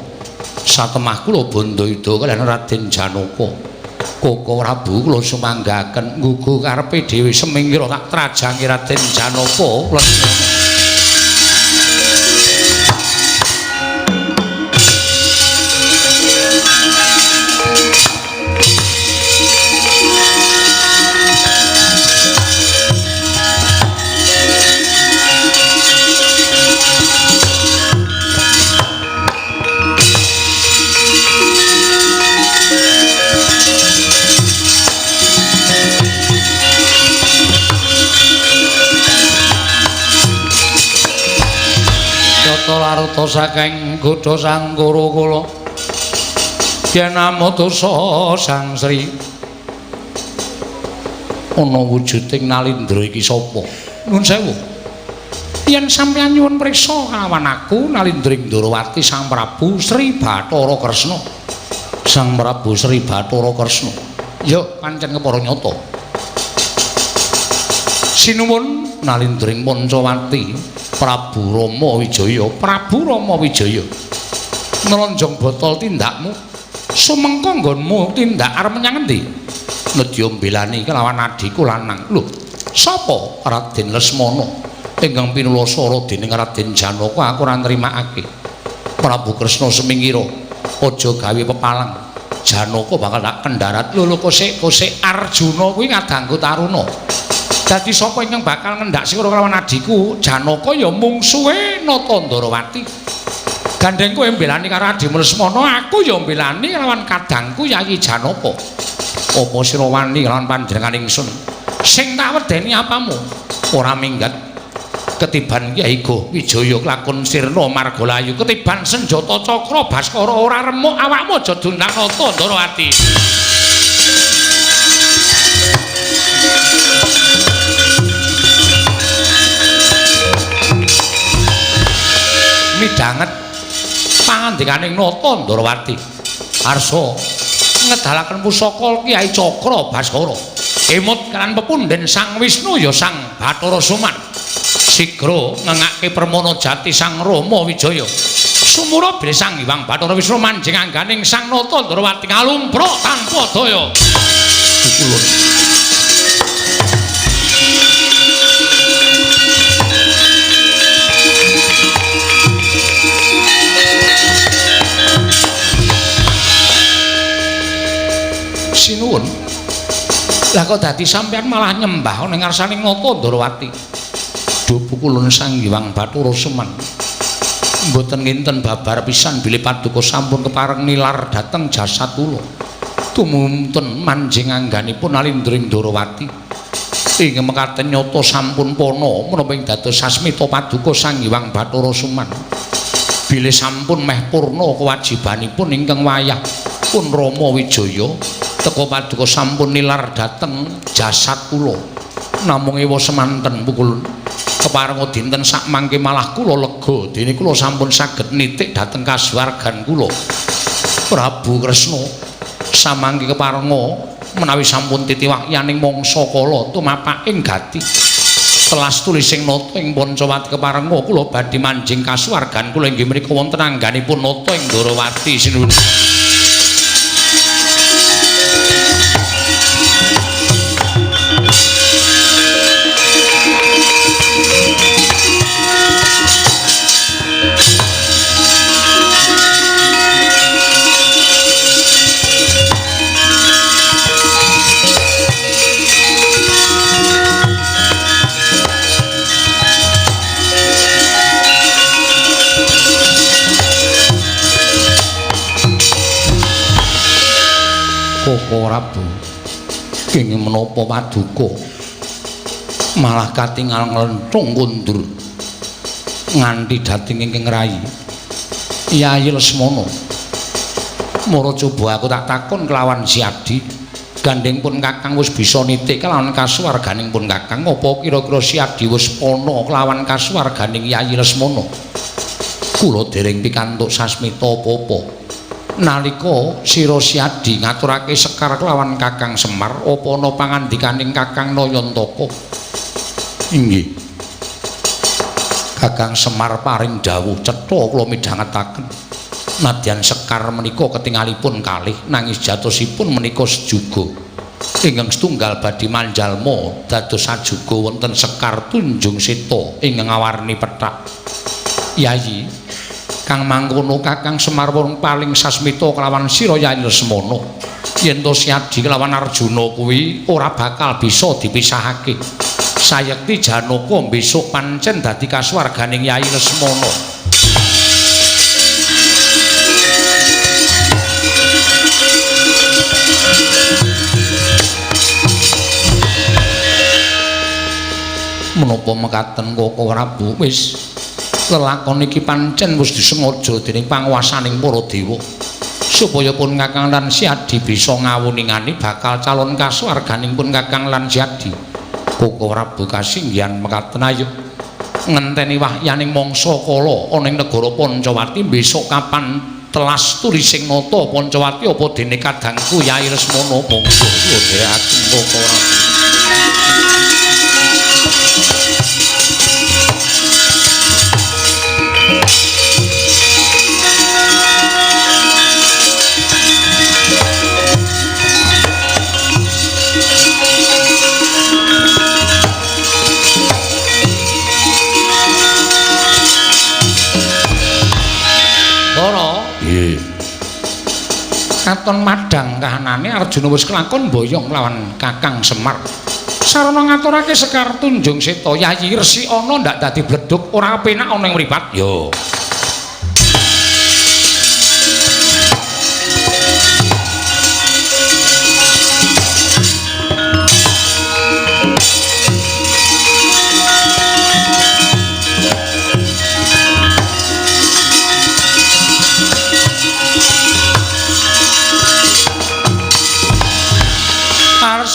Satemah kula bandayuda kaliyan Raden Janaka. Koko Prabu kula sumanggaken nggugu karepe dhewe semingkira tak trajangi Raden Janaka Lesmana. Laruta saking godha sang guru kula yen amutusa Sang Sri ana wujuding Nalindra iki sapa? Nuwun sewu, yen sampeyan nyuwun priksa kalawan aku Nalindra Ndrawati Sang Prabu Sri Bathara Kresna. Sang Prabu Sri Bathara Kresna ya pancen kepara nyata. Sinuwun Nalindring Pancawati Prabu Rama Wijaya. Prabu Rama Wijaya nlonjong botol tindakmu sumengko nggonmu tindak arep menyang endi? Nedya mbelani kelawan adhiku lanang. Lho, sapa? Raden Lesmana ingkang pinulasara dening Raden Janaka. Aku ora nrimakake. Prabu Kresna semingkira aja gawe pepalang. Janaka bakal tak kendharat. Lho lho kosek-kosek Arjuna kuwi ngadangku taruna. Dadi sapa ingkang bakal ngendak sira kelawan adhiku Janaka ya mungsuhe Nata Ndrawati. Gandeng kowe mbelani karo adhimu Lesmana, aku ya mbelani kelawan kadangku Yayi Janaka. Apa sira wani kelawan panjenengan ingsun? Sing tak wedeni apamu? Ora minggat ketiban Kyai Goh Wijaya lakon sirna margalayu, ketiban senjata cakra Baskara ora remuk awakmu aja dundang Nata Ndrawati. Midhanget pangandikaning Nata Ndrawati arsa ngedalaken pusaka Kyai Cakra Baskara. Emut kalan pepundhen Sang Wisnu ya Sang Bathara Suman. Sigra ngengake permana jati Sang Rama Wijaya. Sumura bilih Sang Hyang Bathara Wisnu manjing angganing Sang Nata Ndrawati ngalumpruk tanpa daya. Pukulun. Sinuwun. Lah kok dadi sampeyan malah nyembah ning ngarsane Nata Ndrawati. Duh pukulun Sang Hyang Bathara Suman. Mboten nginten babar pisan bilih paduka sampun kepareng nilar dhateng jasad kula. Tumunten manjing angganipun Nalindra Ndrawati. Ing mekaten nyata sampun pana menapa ing dados sasmita paduka Sang Hyang Bathara Suman. Bilih sampun meh purna kewajibanipun ingkang wayah pun Rama Wijaya teka paduka sampun nilar dhateng jasad kula. Namung ewa semanten pukulun keparenga dinten sakmangke malah kula lega dene kula sampun saged nitik dhateng kasuwargan kula. Prabu Kresna samangke keparenga menawi sampun titiwahyaning mangsa kala tumapaking gati telas tulising nata ing Pancawati keparenga kula badhe manjing kasuwargan kula inggih menika wonten angganipun Nata ing Ndrawati. Sinuwun. Koko Prabu kenging menapa paduka malah katingal nglenthung kundur nganti dhateng ingkang rayi Yayi Lesmana. Mara coba aku tak takon kelawan si Adi, gandeng pun kakang wis bisa nitik kelawan kasuwarganing pun kakang, apa kira-kira si Adi wis pana kelawan kasuwarganing Yayi Lesmana? Kula dereng pikantuk sasmita apa-apa. Nalika sira Siadi ngaturake sekar kelawan Kakang Semar, apa ana pangandikaning Kakang Nayantaka? Inggih. Kakang Semar paring dawuh cetha kula midhangetaken. Nadyan Sekar menika ketingalipun kalih nanging jatosipun menika sejuga. Ingkang setunggal badhe manjalma dados sajuga wonten Sekar Tunjung Seta ingkang awarni pethak. Yayi, kang mangkono Kakang Semar wong paling sasmita kelawan sira Yayi Lesmana. Yen to Siadi kelawan Arjuna kuwi ora bakal bisa dipisahake. Sayekti Janaka besok pancen dadi kasuwarganing Yayi Lesmana. Menapa mekaten Koko Prabu, wis lelakon iki pancen wis disengaja dening panguwasaning para dewa supaya pun Kakang lan Siadi bisa ngawuningani bakal calon kasuwarganing pun Kakang lan Siadi. Koko Prabu kasinggihan mekaten, ayo ngenteni wahyaning mangsa kala ana ing negara Pancawati besok kapan telas tulising nata Pancawati apa dene kadangku Yayi Lesmana. Monggo dherekaken Koko Prabu. Katon madhang kahanane Arjuna wis kelakon boyong lawan Kakang Semar. Sarana ngaturake Sekar Tunjung Seta, Yayi resikana ndak dadi bledhug ora penak ana ing mripat. Yo.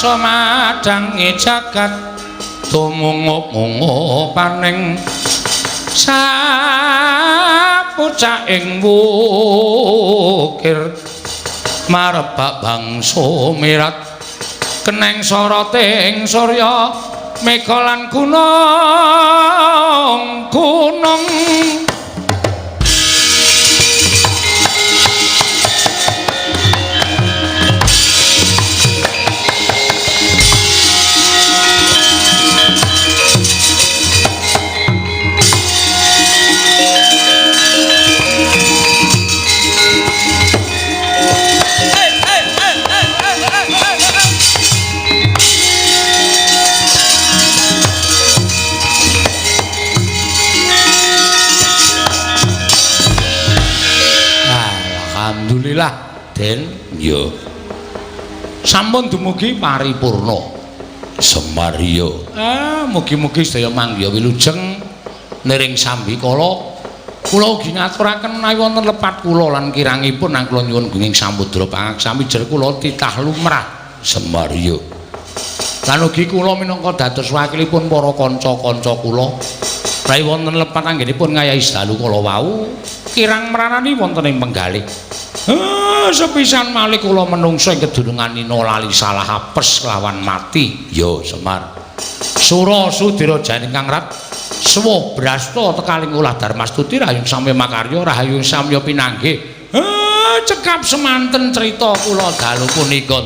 Madhange jagat tumungup-mungup paning sapucaking wukir marebak bangsa mirat keneng soroting surya mega lan gunung gunung. Alhamdulillah, Den. Iya. Sampun dumugi paripurna. Semar iya. Ah, mugi-mugi sedaya manggiha wilujeng niring sambikala. Kula ugi ngaturaken menawi wonten lepat kula lan kirangipun nang kula nyuwun gunging samudra pangaksami jer kula titah lumrah. Semar iya. Lan ugi kula minangka dados wakilipun para kanca-kanca kula menawi wonten lepat anggenipun ngayahi dalu kala wau kirang mranani wonten ing penggalih. Sepisan malih kula menungso ing kedunungan nina lali salah apes lawan mati. Ya Semar. Sura sudira janing kang rat swuh brasta tekaling ulah darmastuti rahayung samya makarya rahayung samya pinanggih. Cekap semanten crita kula dalu punika.